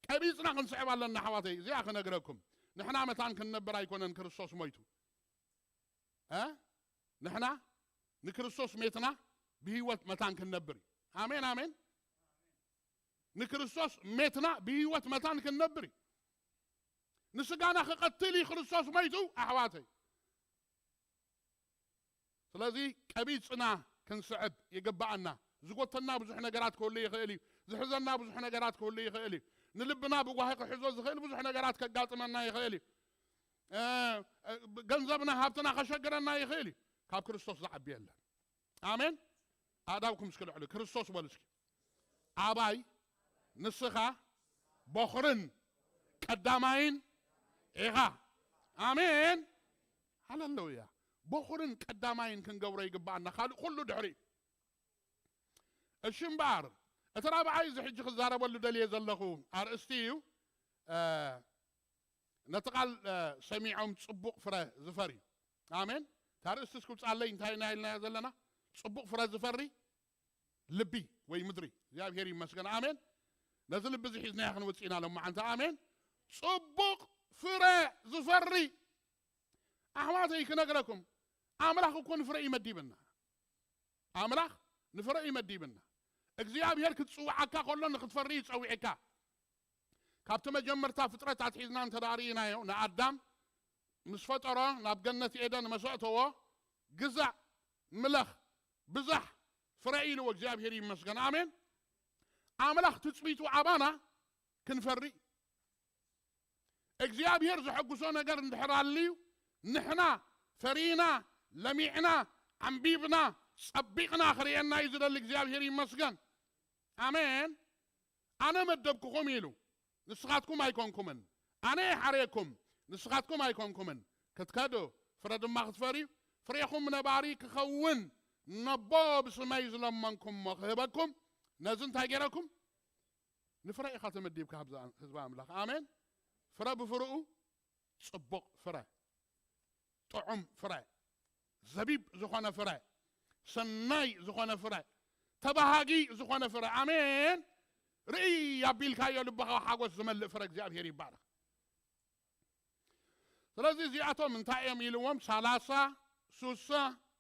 ቀቢጽና ክንስዕብ ኣለና ኣሕዋተይ። እዚኣ ክነግረኩም፣ ንሕና መታን ክንነብር ኣይኮነን ክርስቶስ ሞይቱ። እ? ንሕና ንክርስቶስ ሜትና ብህይወት መታን ክንነብር እዩ። ኣሜን፣ ኣሜን። ንክርስቶስ ሜትና ብህይወት መታን ክንነብር እዩ። ንስጋና ክቐትል እዩ ክርስቶስ ሞይቱ፣ ኣሕዋተይ። ስለዚ ቀቢጽና ክንስዕብ ይግብኣና። ዝጎተና ብዙሕ ነገራት ክህሉ ይኽእል እዩ። ዝሕዘና ብዙሕ ነገራት ክህሉ ይኽእል እዩ። ንልብና ብጓሂ ክሕዞ ዝኽእል ብዙሕ ነገራት ከጋጥመና ይኽእል እዩ። እ፣ እ፣ ገንዘብና ሃብትና ከሸግረና ይኽእል እዩ። ካብ ክርስቶስ ዝዓቢ የለን። ኣሜን። ኣእዳውኩም እስኪ ልዕሉ። ክርስቶስ በሉ እስኪ። ኣባይ ንስኻ ቦኽርን ቀዳማይን ኢኻ። ኣሜን። ሃሌሉያ። ቦኽርን ቀዳማይን ክንገብሮ ይግባኣና። ካልእ ኩሉ ድሕሪ። እሺ እምበኣር፣ እቲ ራብዓይ እዚ ሕጂ ክዛረበሉ ደልየ ዘለኹ ኣርእስቲ እዩ። እ፣ ነቲ ቃል፣ እ፣ ሰሚዖም ጽቡቕ ፍረ ዝፈሪ። ኣሜን። እታ ኣርእስቲ እስኪ ውጻለይ፣ እንታይ ኢና ኢልናዮ ዘለና? ጽቡቕ ፍረ ዝፈሪ ልቢ ወይ ምድሪ። እግዚኣብሔር ይመስገን። ኣሜን። ነዚ ልቢ እዚ ሒዝናዮ ክንወጽእ ኢና ሎማዓንቲ። ኣሜን። ጽቡቕ ፍረ ዝፈሪ። ኣሕዋተይ ክነግረኩም፣ ኣምላኽ እኮ ንፍረ እዩ መዲብና። ኣምላኽ ንፍረ እዩ መዲብና። እግዚኣብሔር ክትጽውዓካ ከሎ ንኽትፈሪ እዩ ጸዊዕካ። ካብቲ መጀመርታ ፍጥረት ኣትሒዝና እንተ ደኣ ርኢናዮ፣ ንኣዳም ምስ ፈጠሮ ናብ ገነት ኤደን መሰእተዎ፣ ግዛእ፣ ምለኽ፣ ብዛሕ፣ ፍረ ኢልዎ እግዚኣብሔር ይመስገን። ኣሜን። ኣምላኽ ትጽቢቱ ኣባና ክንፈሪ። እግዚኣብሔር ዘሐጉሶ ነገር እንድሕር ኣልዩ፣ ንሕና ፈሪና፣ ለሚዕና፣ ዓንቢብና፣ ጸቢቕና ክርእየና እዩ ዝደሊ። እግዚኣብሔር ይመስገን። ኣሜን። ኣነ መደብኩኹም ኢሉ፣ ንስኻትኩም ኣይኮንኩምን። ኣነ እየ ሓርየኩም፣ ንስኻትኩም ኣይኮንኩምን። ክትከዱ፣ ፍረ ድማ ክትፈርዩ፣ ፍሬኹም ነባሪ ክኸውን፣ ነቦ ብስመይ ዝለመንኩሞ ክህበኩም። ነዚ እንታይ ገይረኩም? ንፍረ ኢኻ ተመዲብካ፣ ህዝቢ፣ ህዝቢ ኣምላኽ። ኣሜን። ፍረ ብፍርኡ ጽቡቕ ፍረ፣ ጥዑም ፍረ፣ ዘቢብ ዝኾነ ፍረ፣ ሰናይ ዝኾነ ፍረ፣ ተባሃጊ ዝኾነ ፍረ። ኣሜን። ርእይ ኣቢልካዮ ልብኻ ሓጎስ ዝመልእ ፍረ። እግዚኣብሔር ይባረኽ። ስለዚ እዚኣቶም እንታይ እዮም ኢልዎም? ሰላሳ፣ ሱሳ፣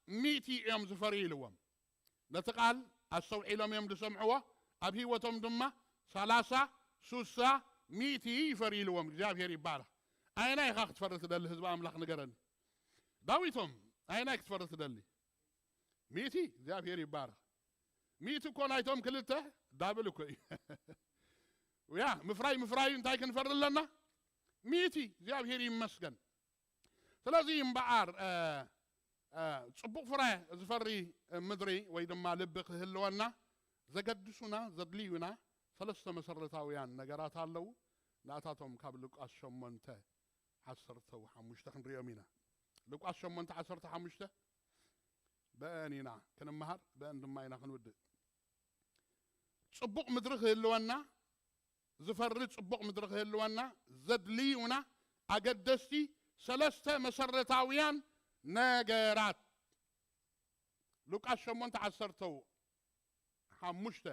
ሚእቲ እዮም ዝፈርዩ ኢልዎም። ነቲ ቃል ኣስተውዒሎም እዮም ዝሰምዕዎ፣ ኣብ ህይወቶም ድማ ሰላሳ፣ ሱሳ፣ ሚእቲ ይፈርዩ ኢልዎም። እግዚኣብሔር ይባረኽ። ኣየናይ ኢኻ ክትፈሪ ትደሊ? ህዝቢ ኣምላኽ ንገረኒ። ዳዊቶም፣ ኣየናይ ክትፈሪ ትደሊ? ሚእቲ። እግዚኣብሔር ይባረኽ። ሚእቲ እኮ ናይቶም ክልተ ዳብል እኮ እዩ። ያ፣ ምፍራይ፣ ምፍራዩ እንታይ ክንፈሪ ኣለና? ሚእቲ። እግዚኣብሔር ይመስገን። ስለዚ እምበኣር፣ እ፣ እ፣ ጽቡቕ ፍረ ዝፈሪ ምድሪ ወይ ድማ ልቢ ክህልወና ዘገድሱና፣ ዘድልዩና ሰለስተ መሰረታውያን ነገራት ኣለዉ። ንኣታቶም ካብ ሉቃስ ሸሞንተ ዓሰርተ ሓሙሽተ ክንሪኦም ኢና። ሉቃስ ሸሞንተ ዓሰርተ ሓሙሽተ፣ በአን ኢና ክንመሃር፣ በአን ድማ ኢና ክንውድእ። ጽቡቕ ምድሪ ክህልወና፣ ዝፈሪ ጽቡቕ ምድሪ ክህልወና ዘድልዩና ኣገደስቲ ሰለስተ መሰረታውያን ነገራት። ሉቃስ ሸሞንተ ዓሰርተ ሓሙሽተ።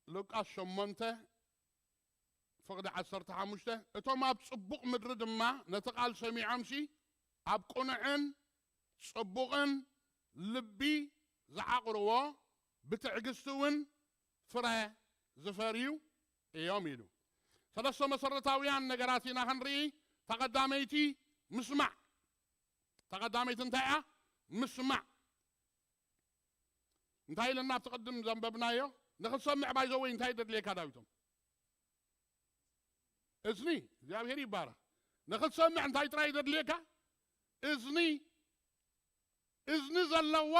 ሉቃስ ሸሞንተ ፍቕዲ ዓሰርተ ሓሙሽተ፣ እቶም ኣብ ጽቡቕ ምድሪ ድማ ነቲ ቃል ሰሚዖምሲ፣ ኣብ ቅኑዕን ጽቡቕን ልቢ ዝዓቕርዎ፣ ብትዕግስቲ እውን ፍረ ዝፈርዩ እዮም ኢሉ። ሰለስተ መሰረታውያን ነገራት ኢና ክንርኢ። ተቐዳመይቲ ምስማዕ። ተቐዳመይቲ እንታይ እያ? ምስማዕ። እንታይ ኢለና ኣብቲ ቅድም ዘንበብናዮ? ንኽትሰምዕ ባይዘወይ እንታይ ደድልየካ ዳዊቶም? እዝኒ። እግዚኣብሔር ይባረኽ። ንኽትሰምዕ እንታይ ጥራይ ደድልየካ? እዝኒ። እዝኒ ዘለዎ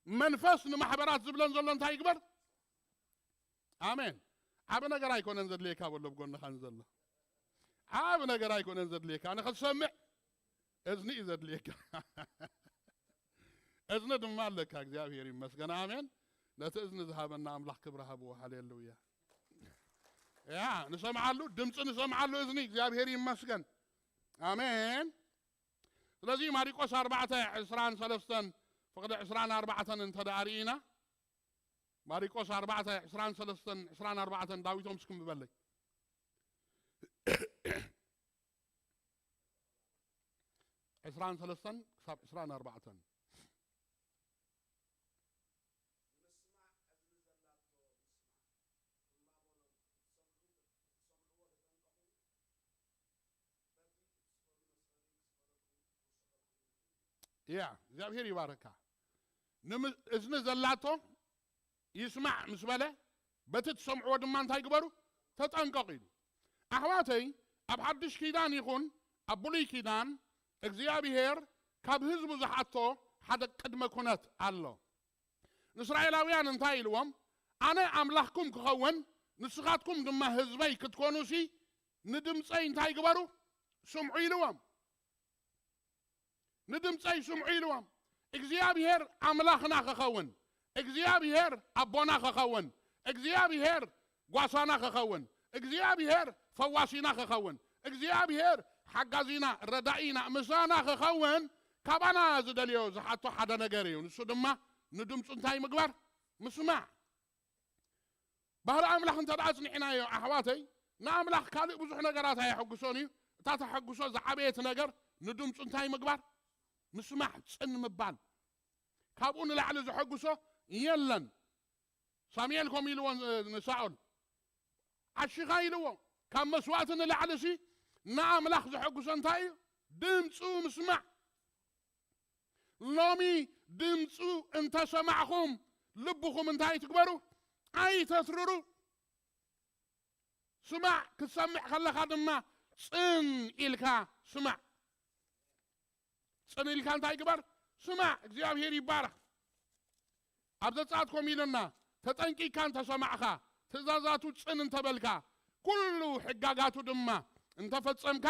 መንፈስ ንማሕበራት ዝብለን ዘሎ እንታይ ይግበር? ኣሜን። ዓቢ ነገር ኣይኮነን ዘድልየካ፣ በሎ ብጎንኻ ንዘሎ። ዓቢ ነገር ኣይኮነን ዘድልየካ፣ ንኽትሰምዕ እዝኒ እዩ ዘድልየካ። እዝኒ ድማ ኣለካ። እግዚኣብሔር ይመስገን። ኣሜን። ነቲ እዝኒ ዝሃበና ኣምላኽ ክብሪ ሃብዎ። ሃሌሉያ። ያ፣ ንሰምዓሉ፣ ድምፂ ንሰምዓሉ እዝኒ። እግዚኣብሔር ይመስገን። ኣሜን። ስለዚ ማሪቆስ ኣርባዕተ ዕስራን ሰለስተን ፍቕዲ ዕስራን ኣርባዕተን እንተ ደኣ ርኢና፣ ማሪቆስ ኣርባዕተ ዕስራን ሰለስተን ዕስራን ኣርባዕተን ዳዊቶም እስኪ ምበለይ። ዕስራን ሰለስተን ክሳብ ዕስራን ኣርባዕተን። እያ እግዚኣብሔር ይባረካ። እዝኒ ዘላቶ ይስማዕ ምስ በለ፣ በቲ ትሰምዕዎ ድማ እንታይ ግበሩ? ተጠንቀቑ ኢሉ። ኣሕዋተይ፣ ኣብ ሓድሽ ኪዳን ይኹን ኣብ ብሉይ ኪዳን እግዚኣብሔር ካብ ህዝቡ ዝሓቶ ሓደ ቅድመ ኩነት ኣሎ። ንእስራኤላውያን እንታይ ኢልዎም? ኣነ ኣምላኽኩም ክኸውን ንስኻትኩም ድማ ህዝበይ ክትኮኑሲ ንድምፀይ እንታይ ግበሩ? ስምዑ ኢልዎም። ንድምፀይ ስምዑ ኢልዎም። እግዚኣብሔር ኣምላኽና ክኸውን፣ እግዚኣብሔር ኣቦና ክኸውን፣ እግዚኣብሔር ጓሳና ክኸውን፣ እግዚኣብሔር ፈዋሲና ክኸውን፣ እግዚኣብሔር ሓጋዚና ረዳኢና ምሳና ክኸውን ካባና ዝደልዮ ዝሓቶ ሓደ ነገር እዩ። ንሱ ድማ ንድምፁ እንታይ ምግባር? ምስማዕ። ባህሪ ኣምላኽ እንተ ደኣ ኣጽኒዕናዮ ኣሕዋተይ፣ ንኣምላኽ ካልእ ብዙሕ ነገራት ኣየሐጉሶን እዩ። እታ ተሐጉሶ ዝዓበየት ነገር ንድምፁ እንታይ ምግባር? ምስማዕ፣ ጽን ምባል። ካብኡ ንላዕሊ ዘሐጉሶ የለን። ሳሙኤል ከምኡ ኢልዎ ንሳኦል፣ ዓሺኻ ኢልዎ። ካብ መስዋእቲ ንላዕሊ ሲ ንኣምላኽ ዘሐጉሶ እንታይ እዩ? ድምፁ ምስማዕ። ሎሚ ድምፁ እንተሰማዕኹም ልብኹም እንታይ ትግበሩ? ኣይተትርሩ። ስማዕ፣ ክትሰምዕ ከለኻ ድማ ጽን ኢልካ ስማዕ። ጽን ኢልካ እንታይ ግበር? ስማዕ። እግዚኣብሔር ይባረኽ። ኣብ ዘጸኣት ኮም ኢሉና፣ ተጠንቂካ እንተሰማዕኻ፣ ትእዛዛቱ ጽን እንተበልካ፣ ኩሉ ሕጋጋቱ ድማ እንተፈጸምካ፣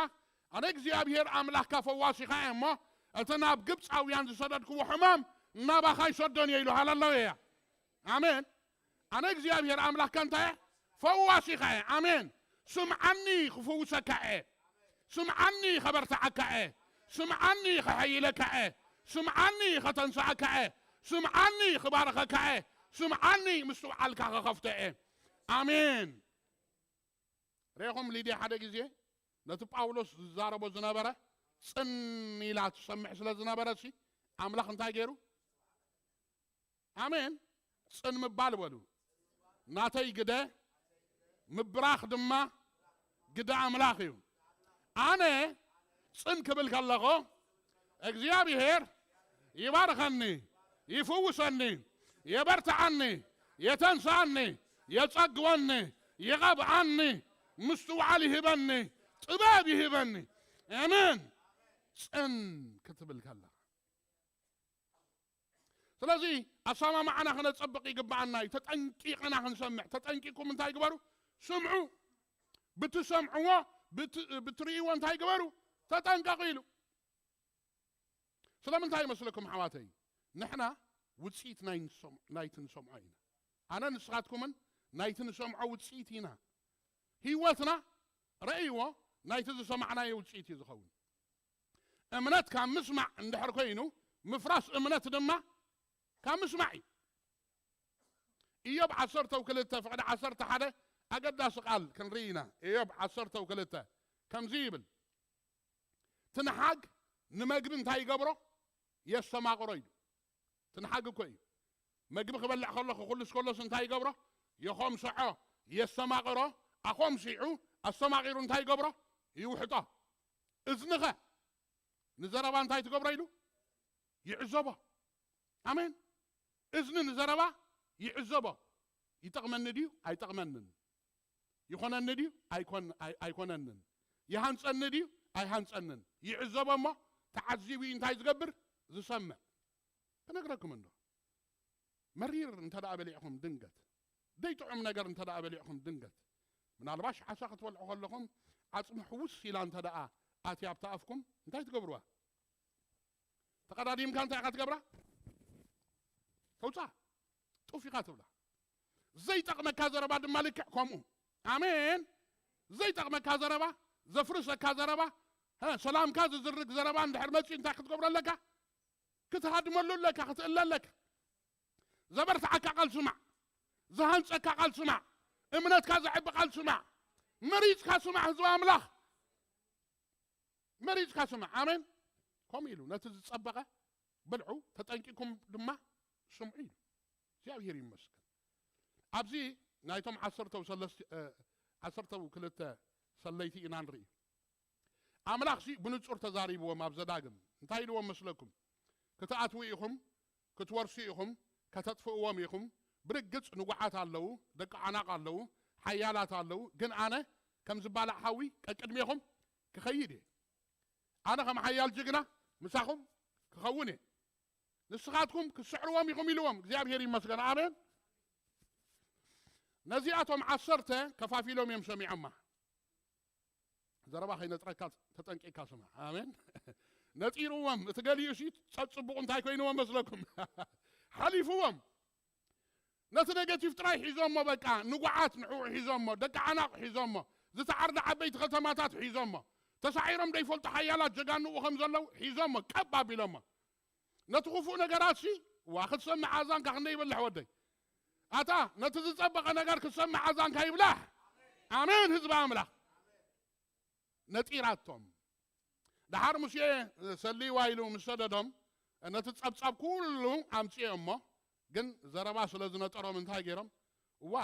ኣነ እግዚኣብሔር ኣምላኽካ ፈዋሲኻ እየ እሞ፣ እቲ ናብ ግብፃውያን ዝሰደድክዎ ሕማም ናባኻ ይሰዶን እየ ኢሉ። ሃለሉያ። ኣሜን። ኣነ እግዚኣብሔር ኣምላኽካ እንታይ እየ? ፈዋሲኻ እየ። ኣሜን። ስምዓኒ ክፍውሰካ እየ። ስምዓኒ ከበርትዓካ እየ። ስምዓኒ ከሐይለካ እየ። ስምዓኒ ከተንስኣካ እየ። ስምዓኒ ክባርኸካ እየ። ስምዓኒ ምስትውዓልካ ከኸፍቶ እየ። ኣሜን። ሬኹም ሊድያ ሓደ ግዜ ነቲ ጳውሎስ ዝዛረቦ ዝነበረ ጽን ኢላ ትሰምዕ ስለ ዝነበረ ሲ ኣምላኽ እንታይ ገይሩ? ኣሜን። ጽን ምባል በሉ። ናተይ ግደ ምብራኽ ድማ ግደ ኣምላኽ እዩ። ኣነ ጽን ክብል ከለኹ እግዚኣብሔር ይባርኸኒ፣ ይፍውሰኒ፣ የበርትዓኒ፣ የተንስኣኒ፣ የጸግወኒ፣ ይቐብኣኒ፣ ምስትውዓል ይህበኒ፣ ጥበብ ይህበኒ። ኣሜን። ጽን ክትብል ከለኻ ስለዚ ኣሰማምዓና ክነጸብቕ ይግብኣና እዩ። ተጠንቂቕና ክንሰምዕ። ተጠንቂቕኩም እንታይ ግበሩ? ስምዑ። ብትሰምዕዎ ብትርእይዎ እንታይ ግበሩ? ተጠንቀቑ ኢሉ። ስለምንታይ ይመስለኩም ኣሕዋተይ? ንሕና ውፅኢት ናይቲ ንሰምዖ ኢና። ኣነ ንስኻትኩምን ናይቲ ንሰምዖ ውፅኢት ኢና። ህይወትና ረእይዎ ናይቲ ዝሰማዕናዮ ውፅኢት እዩ ዝኸውን። እምነት ካብ ምስማዕ እንድሕር ኮይኑ ምፍራስ እምነት ድማ ካብ ምስማዕ እዩ። ኢዮብ ዓሰርተ ክልተ ፍቕዲ ዓሰርተ ሓደ ኣገዳሲ ቃል ክንርኢ ኢና። ኢዮብ ዓሰርተ ክልተ ከምዚ ይብል፣ ትንሓግ ንመግቢ እንታይ ይገብሮ? የስተማቕሮ ኢሉ። ትንሓግ እኮ እዩ። መግቢ ክበልዕ ከሎ ክኹልስ ከሎስ እንታይ ይገብሮ? የኾምስዖ፣ የስተማቕሮ። ኣኾምሲዑ ኣስተማቒሩ እንታይ ይገብሮ? ይውሕጦ። እዝንኸ ንዘረባ እንታይ ትገብሮ ኢሉ ይዕዘቦ። ኣሜን። እዝኒ ንዘረባ ይዕዘቦ። ይጠቕመኒ ድዩ ኣይጠቕመንን? ይኾነኒ ድዩ ኣይኮነንን? ይሃንፀኒ ድዩ ኣይሃንፀንን? ይዕዘቦ እሞ ተዓዚቡ እዩ እንታይ ዝገብር? ዝሰምዕ። ክነግረኩም እንዶ፣ መሪር እንተ ደኣ በሊዕኹም ድንገት፣ ዘይጥዑም ነገር እንተ ደኣ በሊዕኹም ድንገት፣ ምናልባሽ ዓሳ ክትበልዑ ከለኹም ዓፅሚ ሕውስ ኢላ እንተ ደኣ ኣትያ ኣብታ ኣፍኩም እንታይ ትገብርዋ? ተቐዳዲምካ እንታይ ኢኻ ትገብራ? ተውፃ። ጡፍ ኢኻ ትብላ። ዘይጠቕመካ ዘረባ ድማ ልክዕ ከምኡ። ኣሜን። ዘይጠቕመካ ዘረባ፣ ዘፍርሰካ ዘረባ፣ ሰላምካ ዝዝርግ ዘረባ እንድሕር መፂኡ እንታይ ክትገብሮ ኣለካ? ክትሃድመሉ ኣለካ፣ ክትእለ ኣለካ። ዘበርትዓካ ቃል ስማዕ። ዝሃንፀካ ቃል ስማዕ። እምነትካ ዘዕቢ ቃል ስማዕ። መሪፅካ ስማዕ ህዝቢ ኣምላኽ። መሪፅካ ስማዕ። ኣሜን። ከምኡ ኢሉ ነቲ ዝፀበቐ ብልዑ፣ ተጠንቂኩም ድማ ስምዑ ኢሉ። እግዚኣብሔር ይመስገን። ኣብዚ ናይቶም ዓሰርተው ሰለስተ ዓሰርተው ክልተ ሰለይቲ ኢና ንርኢ። ኣምላኽሲ ብንጹር ተዛሪብዎም ኣብ ዘዳግም እንታይ ኢልዎም መስለኩም? ክትኣትዉ ኢኹም፣ ክትወርሱ ኢኹም፣ ከተጥፍእዎም ኢኹም። ብርግጽ ንጉዓት ኣለዉ፣ ደቂ ዓናቕ ኣለዉ፣ ሓያላት ኣለዉ። ግን ኣነ ከም ዝባላዕ ሓዊ ቀቅድሜኹም ክኸይድ እየ። ኣነ ከም ሓያል ጅግና ምሳኹም ክኸውን እየ። ንስኻትኩም ክትስዕርዎም ኢኹም ኢልዎም። እግዚኣብሔር ይመስገን። ኣሜን። ነዚኣቶም ዓሰርተ ከፋፊሎም እዮም ሰሚዖማ። ዘረባ ከይነጥረካ ተጠንቂካ ስማ። ኣሜን። ነጢርዎም። እቲ ገሊኡ ሲ ጸጽቡቕ እንታይ ኮይንዎም መስለኩም? ሓሊፍዎም። ነቲ ኔጌቲቭ ጥራይ ሒዞሞ፣ በቃ ንጉዓት ንዕኡ ሒዞሞ፣ ደቂ ዓናቕ ሒዞሞ፣ ዝተዓርደ ዓበይቲ ከተማታት ሒዞሞ፣ ተሳዒሮም ዘይፈልጡ ሓያላት ጀጋንኡ ከም ዘለዉ ሒዞሞ፣ ቀብ ኣቢሎሞ። ነቲ ክፉእ ነገራት ሲ ዋ ክትሰምዕ ኣዛንካ ክንደይ ይበልሕ ወደይ። ኣታ ነቲ ዝጸበቐ ነገር ክትሰምዕ ኣዛንካ ይብላሕ። ኣሜን። ህዝቢ ኣምላኽ ነጢራቶም። ደሓር ሙሴ ሰልይዋ ኢሉ ምስ ሰደዶም ነቲ ጸብጻብ ኩሉ ኣምጽኦ እሞ፣ ግን ዘረባ ስለ ዝነጠሮም እንታይ ገይሮም? እዋ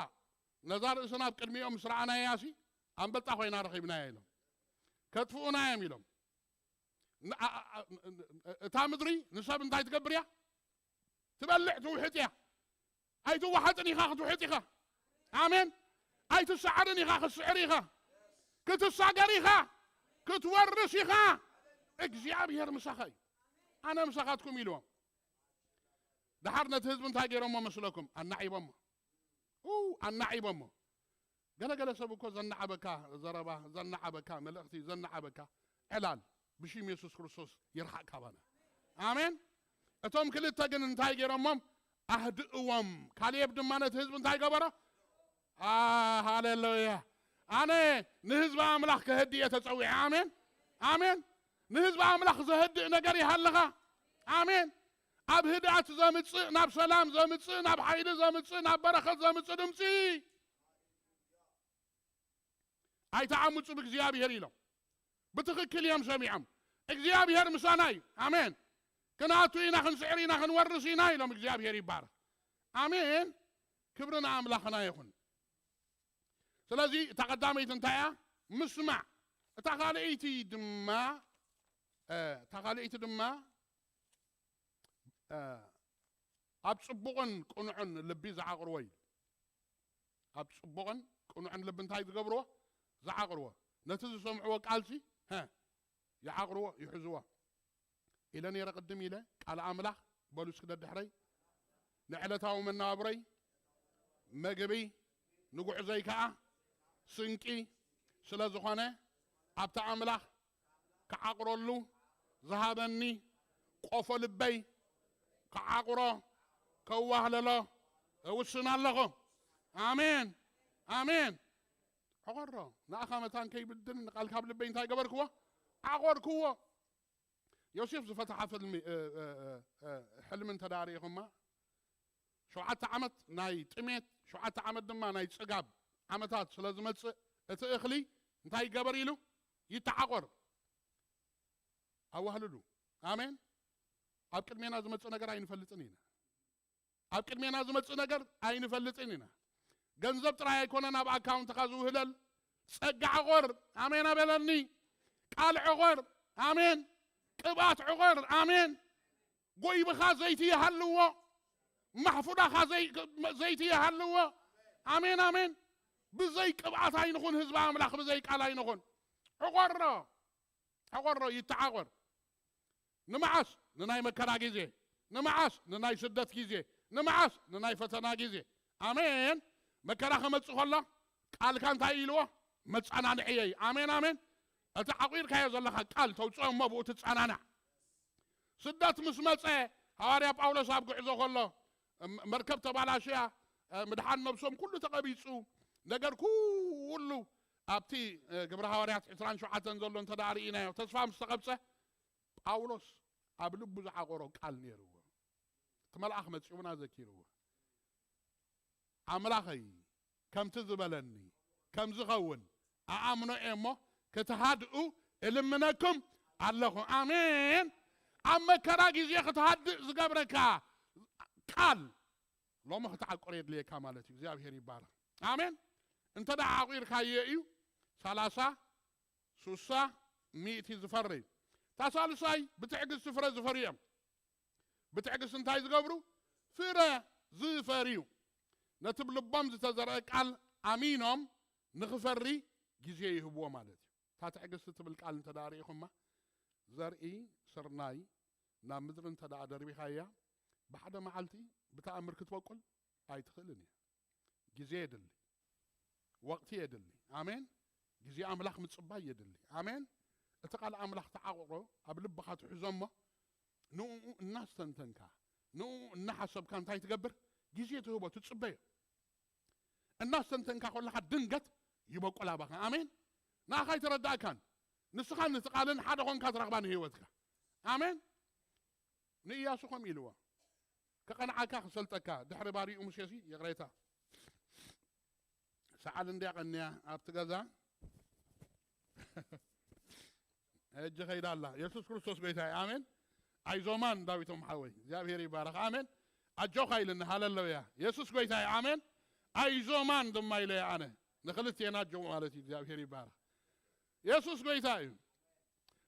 ነዛ ርእስና ኣብ ቅድሚኦም ምስ ረኣናያ ሲ ኣንበጣ ኮይና ረኺብናያ ኢሎም። ከጥፍኡና እዮም ኢሎም። ን- ኣ- ኣ- እ- እታ ምድሪ ንሰብ እንታይ ትገብር እያ? ትበልዕ ትውሕጥ እያ። ኣይትወሓጥን ኢኻ ክትውሕጥ ኢኻ። ኣሜን። ኣይትሰዓርን ኢኻ ክትስዕር ኢኻ። ክትሳገር ኢኻ። ክትወርስ ኢኻ። እግዚኣብሔር ምሳኻ እዩ። ኣነ ምሳኻትኩም ኢልዎም። ደሓር ነቲ ህዝቢ እንታይ ገይሮሞ መስለኩም? ኣናዒቦሞ። ኡ ኣናዒቦሞ። ገለገለ ሰብ እኮ ዘናዓበካ ዘረባ፣ ዘናዓበካ መልእኽቲ፣ ዘናዓበካ ዕላል ብሽም የሱስ ክርስቶስ ይርሓቕ ካባና። ኣሜን። እቶም ክልተ ግን እንታይ ገይሮሞም? ኣህድእዎም። ካሌብ ድማ ነቲ ህዝቢ እንታይ ገበሮ? ኣ፣ ሃሌሉያ። ኣነ ንህዝቢ ኣምላኽ ከህድእ እየ ተጸዊዐ። ኣሜን። ኣሜን። ንህዝቢ ኣምላኽ ዘህድእ ነገር ይሃልኻ። ኣሜን። ኣብ ህድኣት ዘምጽእ፣ ናብ ሰላም ዘምጽእ፣ ናብ ሓይሊ ዘምጽእ፣ ናብ በረኸት ዘምጽእ ድምጺ። ኣይተዓምጹ ብእግዚኣብሔር ኢሎም። ብትኽክል እዮም ሰሚዖም። እግዚኣብሔር ምሳና እዩ። ኣሜን። ክንኣቱ ኢና፣ ክንስዕር ኢና፣ ክንወርስ ኢና ኢሎም። እግዚኣብሔር ይባረኽ። ኣሜን። ክብሪ ንኣምላኽና ይኹን። ስለዚ እታ ቀዳመይቲ እንታይ እያ? ምስማዕ። እታ ካልኣይቲ ድማ፣ እ፣ እታ ካልኣይቲ ድማ እ፣ ኣብ ጽቡቕን ቅኑዕን ልቢ ዝዓቕርዎ እዩ። ኣብ ጽቡቕን ቅኑዕን ልቢ እንታይ ዝገብርዎ? ዝዓቕርዎ። ነቲ ዝሰምዕዎ ቃልሲ፣ ሀ፣ ይዓቕርዎ፣ ይሕዝዎ። ኢለ ነይረ ቅድም ኢለ፣ ቃል ኣምላኽ፣ በሉ እስኪ ደድሕረይ፣ ንዕለታዊ መነባብሮይ መግቢ፣ ንጉዕዞይ ከኣ ስንቂ ስለ ዝኾነ፣ ኣብቲ ኣምላኽ ክዓቕረሉ ዝሃበኒ ቆፎ ልበይ ክዓቕሮ፣ ከዋህለሎ እውስን ኣለኹ። ኣሜን፣ ኣሜን። ዕቐሮ፣ ንኣኻ መታን ከይብድል ንቓልካ ኣብ ልበይ እንታይ ገበርክዎ? ዓቐርክዎ። ዮሴፍ ዝፈትሓ ፍልሚ፣ እ፣ እ፣ እ፣ እ፣ ሕልሚ እንተ ደኣ ርኢኹማ፣ ሸውዓተ ዓመት ናይ ጥሜት፣ ሸውዓተ ዓመት ድማ ናይ ጽጋብ ዓመታት ስለ ዝመጽእ፣ እቲ እኽሊ እንታይ ይገበር ኢሉ? ይተዓቖር። ኣዋህልሉ። ኣሜን። ኣብ ቅድሜና ዝመጽእ ነገር ኣይንፈልጥን ኢና። ኣብ ቅድሜና ዝመጽእ ነገር ኣይንፈልጥን ኢና። ገንዘብ ጥራይ ኣይኮነን ኣብ ኣካውንትኻ ዝውህለል፣ ጸጋ ዕቑር። ኣሜን ኣበለኒ። ቃል ዕቑር። ኣሜን። ቅብኣት ዕቑር። ኣሜን። ጎይብኻ ዘይቲ ይሃልዎ፣ ማሕፉዳኻ ዘይ-፣ ዘይቲ ይሃልዎ። ኣሜን፣ ኣሜን። ብዘይ ቅብኣት ኣይንኹን ህዝቢ ኣምላኽ፣ ብዘይ ቃል ኣይንኹን። ዕቖሮ፣ ዕቖሮ፣ ይተዓቖር። ንመዓስ? ንናይ መከራ ግዜ። ንመዓስ? ንናይ ስደት ግዜ። ንመዓስ? ንናይ ፈተና ግዜ። ኣሜን። መከራ ክመጽእ ከሎ ቃልካ እንታይ ኢልዎ? መጸናንዒየይ። ኣሜን፣ ኣሜን። እቲ ዓቑርካዮ ዘለኻ ቃል ተውጽኦ እሞ ብኡ ትጸናናዕ። ስደት ምስ መጸ፣ ሃዋርያ ጳውሎስ ኣብ ጉዕዞ ከሎ፣ ም-፣ መርከብ ተባላሽያ፣ እ፣ ምድሓን ነብሶም ኩሉ ተቐቢጹ፣ ነገር ኩሉ ኣብቲ፣ እ፣ ግብረ ሃዋርያት ዕስራን ሸውዓተን ዘሎ እንተ ደኣ ርኢናዮ፣ ተስፋ ምስ ተቐብጸ፣ ጳውሎስ ኣብ ልቡ ዝዓቆሮ ቃል ነይርዎ። እቲ መልኣኽ መጺኡና ዘኪርዎ። ኣምላኸይ፣ ከምቲ ዝበለኒ ከም ዝኸውን ኣኣምኖ እየ እሞ፣ ክትሃድኡ እልምነኩም ኣለኹ። ኣሜን። ኣብ መከራ ግዜ ክትሃድእ ዝገብረካ ቃል፣ ሎሚ ክትዓቁር የድልየካ ማለት እዩ። እግዚኣብሔር ይባረኽ። ኣሜን። እንተ ደኣ ዓቑርካዮ እዩ፣ ሰላሳ፣ ሱሳ፣ ሚእቲ ዝፈሪ። እታ ሳልሳይ፣ ብትዕግስቲ ፍረ ዝፈሪ እዮም። ብትዕግስቲ እንታይ ዝገብሩ? ፍረ ዝፈርዩ። ነቲ ብልቦም ዝተዘርአ ቃል ኣሚኖም ንኽፈሪ ግዜ ይህብዎ ማለት እዩ። እታ ትዕግስቲ ትብል ቃል እንተ ደኣ ርኢኹማ፣ ዘርኢ ስርናይ ናብ ምድሪ እንተ ደኣ ደርቢኻያ፣ ብሓደ መዓልቲ ብተኣምር ክትበቁል ኣይትኽእልን እያ። ግዜ የድሊ፣ ወቕቲ የድሊ። ኣሜን። ግዜ ኣምላኽ ምጽባይ የድሊ። ኣሜን። እቲ ቃል ኣምላኽ ተዓቕሮ ኣብ ልብኻ ትሕዞ እሞ፣ ንእኡ እናስተንተንካ፣ ንእኡ እናሓሰብካ እንታይ ትገብር? ግዜ ትህቦ፣ ትጽበዮ። እናስተንተንካ ከለኻ ድንገት ይበቁል ኣባኻ። ኣሜን። ንኣኻ ኣይተረዳእካን። ንስኻን ነቲ ቃልን ሓደ ኾንካ ትረኽባ ንህይወትካ። ኣሜን። ንኢያሱ ከምኡ ኢልዎ። ከቐንዓካ ክሰልጠካ፣ ድሕሪ ባሪኡ ሙሴሲ፣ ይቕሬታ። ሰዓል እንድያ ቀንያ ኣብቲ ገዛ። ሕጂ ኸይዳ ኣላ። የሱስ ክርስቶስ ጎይታ እዩ። ኣሜን። ኣይዞማን ዳዊቶም ሓወይ፣ እግዚኣብሔር ይባረኽ። ኣሜን። ኣጆኻ ኢልኒ። ሃለሉያ። የሱስ ጎይታ እዩ። ኣሜን። ኣይዞማን ድማ ኢለዮ ኣነ። ንኽልቴና ኣጆ ማለት እዩ። እግዚኣብሔር ይባረኽ። የሱስ ጎይታ እዩ።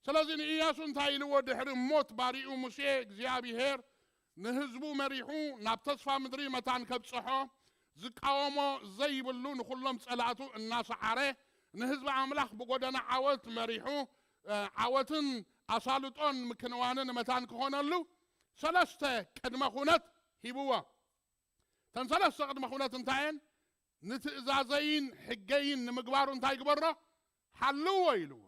ስለዚ ንኢያሱ እንታይ ኢልዎ? ድሕሪ ሞት ባሪኡ ሙሴ እግዚኣብሔር ንህዝቡ መሪሑ ናብ ተስፋ ምድሪ መታን ከብጽሖ ዝቃወሞ ዘይብሉ ንኹሎም ጸላእቱ እናሰዓረ ንህዝቢ ኣምላኽ ብጎደና ዓወት መሪሑ፣ እ፣ ዓወትን ኣሳልጦን ምክንዋንን መታን ክኾነሉ ሰለስተ ቅድመ ኩነት ሂብዎ። እተን ሰለስተ ቅድመ ኩነት እንታይ እየን? ንትእዛዘይን ሕገይን ንምግባሩ እንታይ ግበሮ? ሓልዎ ኢልዎ።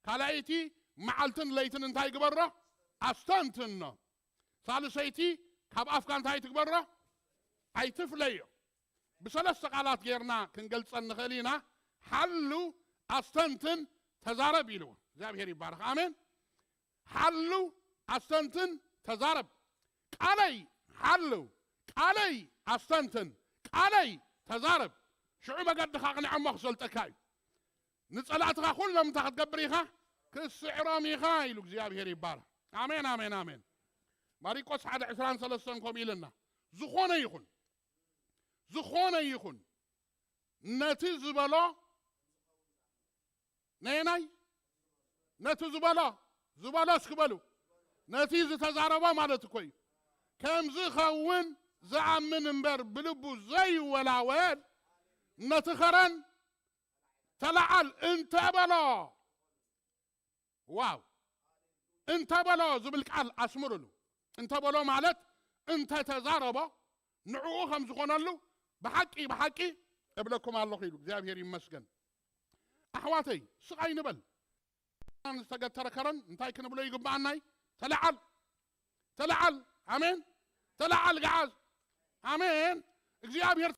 ካልኣይቲ፣ መዓልትን ለይትን እንታይ ግበሮ? ኣስተንትኖ። ሳልሰይቲ፣ ካብ ኣፍካ እንታይ ትግበሮ? ኣይትፍለዮ። ብሰለስተ ቃላት ጌርና ክንገልጸን ንኽእል ኢና። ሓሉ፣ ኣስተንትን፣ ተዛረብ ኢልዎ። እግዚኣብሔር ይባረኽ። ኣሜን። ሓሉ፣ ኣስተንትን፣ ተዛረብ። ቃለይ ሓሉ፣ ቃለይ ኣስተንትን፣ ቃለይ ተዛረብ። ሽዑ መገድኻ ኣቕንዐ እሞ ክሰልጠካ እዩ። ንጸላእትኻ ኩሎም እንታይ ክትገብር ኢኻ? ክትስዕሮም ኢኻ ኢሉ እግዚኣብሔር ይባረኽ። ኣሜን፣ ኣሜን፣ ኣሜን። ማሪቆስ ሓደ ዕስራን ሰለስተን ከምኡ ኢልና፣ ዝኾነ ይኹን፣ ዝኾነ ይኹን ነቲ ዝበሎ፣ ነየናይ? ነቲ ዝበሎ፣ ዝበሎ እስኪ በሉ። ነቲ ዝተዛረቦ ማለት እኮ እዩ። ከም ዝኸውን ዝኣምን እምበር ብልቡ ዘይወላወል፣ ነቲ ኸረን ተለዓል እንተ በሎ። ዋው! እንተ በሎ ዝብል ቃል ኣስምርሉ። እንተ በሎ ማለት እንተ ተዛረቦ ንዕኡ ከም ዝኾነሉ ብሓቂ፣ ብሓቂ እብለኩም ኣለኹ ኢሉ። እግዚኣብሔር ይመስገን። ኣሕዋተይ፣ ስቕ ኣይንበል። ዝተገተረ ከረን እንታይ ክንብሎ ይግብኣናይ? ተለዓል፣ ተለዓል። ኣሜን። ተለዓል ገዓዝ። ኣሜን። እግዚኣብሔር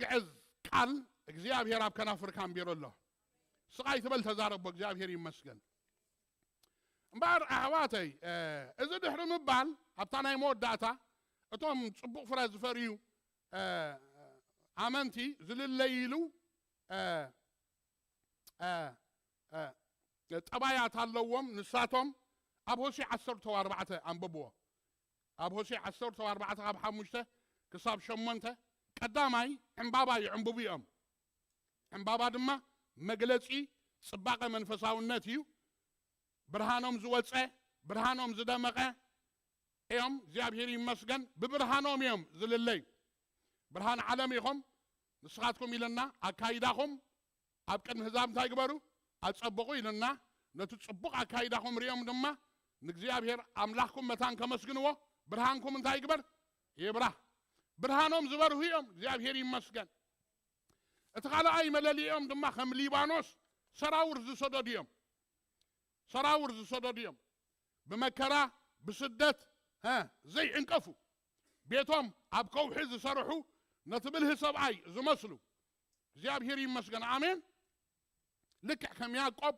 ዝግዕዝ ቃል እግዚኣብሔር ኣብ ከናፍርካ ኣንቢሩ ኣሎ። ስቓይ ትበል ተዛረቦ፣ እግዚኣብሔር ይመስገን። እምበኣር ኣሕዋተይ፣ እ፣ እዚ ድሕሪ ምባል ኣብታ ናይ መወዳእታ እቶም ጽቡቕ ፍረ ዝፈርዩ፣ እ፣ ኣመንቲ ዝልለይሉ፣ እ፣ እ፣ እ፣ ጠባያት ኣለዎም። ንሳቶም ኣብ ሆሴዕ ዓሰርተ ኣርባዕተ ኣንብብዎ። ኣብ ሆሴዕ ዓሰርተ ኣርባዕተ ካብ ሓሙሽተ ክሳብ ሸሞንተ ቀዳማይ ዕምባባ ይዕምብቡ እዮም። ዕምባባ ድማ መግለጺ ጽባቐ መንፈሳውነት እዩ። ብርሃኖም ዝወጸ፣ ብርሃኖም ዝደመቐ እዮም። እግዚኣብሔር ይመስገን፣ ብብርሃኖም እዮም ዝልለዩ። ብርሃን ዓለም ኢኹም ንስኻትኩም ኢልና ኣካይዳኹም ኣብ ቅድሚ ህዛብ እንታይ ግበሩ? ኣጸብቑ ኢልና፣ ነቲ ጽቡቕ ኣካይዳኹም ሪኦም ድማ ንእግዚኣብሔር ኣምላኽኩም መታን ከመስግንዎ፣ ብርሃንኩም እንታይ ይግበር? ይብራህ። ብርሃኖም ዝበርሁ እዮም። እግዚኣብሔር ይመስገን። እቲ ካልኣይ መለሊኦም ድማ ከም ሊባኖስ ሰራውር ዝሰደዱ እዮም። ሰራውር ዝሰደዱ እዮም። ብመከራ፣ ብስደት፣ ሀ፣ ዘይዕንቀፉ፣ ቤቶም ኣብ ከውሒ ዝሰርሑ፣ ነቲ ብልህ ሰብኣይ ዝመስሉ። እግዚኣብሔር ይመስገን። ኣሜን። ልክዕ ከም ያዕቆብ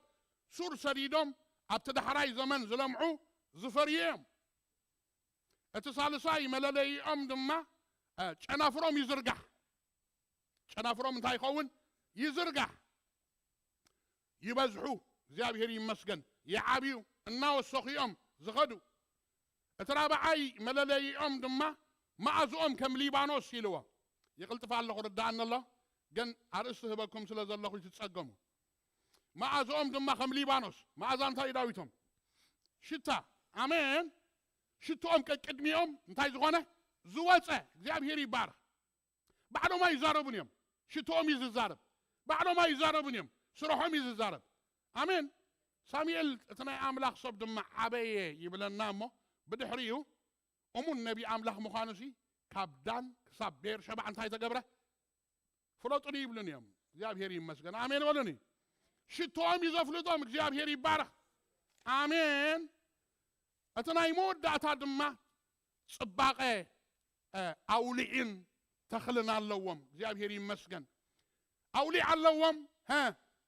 ሱር ሰዲዶም ኣብቲ ዳሕራይ ዘመን ዝለምዑ ዝፈርዩ እዮም። እቲ ሳልሳይ መለለይኦም ድማ፣ እ፣ ጨናፍሮም ይዝርጋሕ። ጨናፍሮም እንታይ ይኸውን? ይዝርጋሕ። ይበዝሑ፣ እግዚኣብሔር ይመስገን፣ ይዓብዩ፣ እናወሰኹ እዮም ዝኸዱ። እቲ ራብዓይ መለለይኦም ድማ መኣዝኦም ከም ሊባኖስ ኢልዎ። ይቕልጥፍ ኣለኹ፣ ርዳእኒ ኣሎ፣ ግን ኣርእስቲ ህበኩም ስለ ዘለኹ ይትጸገሙ። መኣዝኦም ድማ ከም ሊባኖስ። መኣዛ እንታይ እዩ ዳዊቶም? ሽታ። ኣሜን። ሽትኦም ቀቅድሚኦም እንታይ ዝኾነ? ዝወጸ። እግዚኣብሔር ይባረኽ። ባዕሎም ኣይዛረቡን እዮም። ሽትኦም እዩ ዝዛረብ። ባዕሎም ኣይዛረቡን እዮም። ስርሖም እዩ ዝዛረብ። ኣሜን። ሳሙኤል እቲ ናይ ኣምላኽ ሰብ ድማ ዓበየ ይብለና እሞ፣ ብድሕሪኡ እሙን ነቢ ኣምላኽ ምዃኑሲ ካብ ዳን ክሳብ ቤርሸባ እንታይ ተገብረ? ፍለጡኒ ይብሉን እዮም። እግዚኣብሔር ይመስገን። ኣሜን በሉኒ። ሽትኦም እዩ ዘፍልጦም። እግዚኣብሔር ይባረኽ። ኣሜን። እቲ ናይ መወዳእታ ድማ ጽባቐ፣ እ፣ ኣውሊዕን ተኽልን ኣለዎም። እግዚኣብሔር ይመስገን። ኣውሊዕ ኣለዎም፣ ሀ፣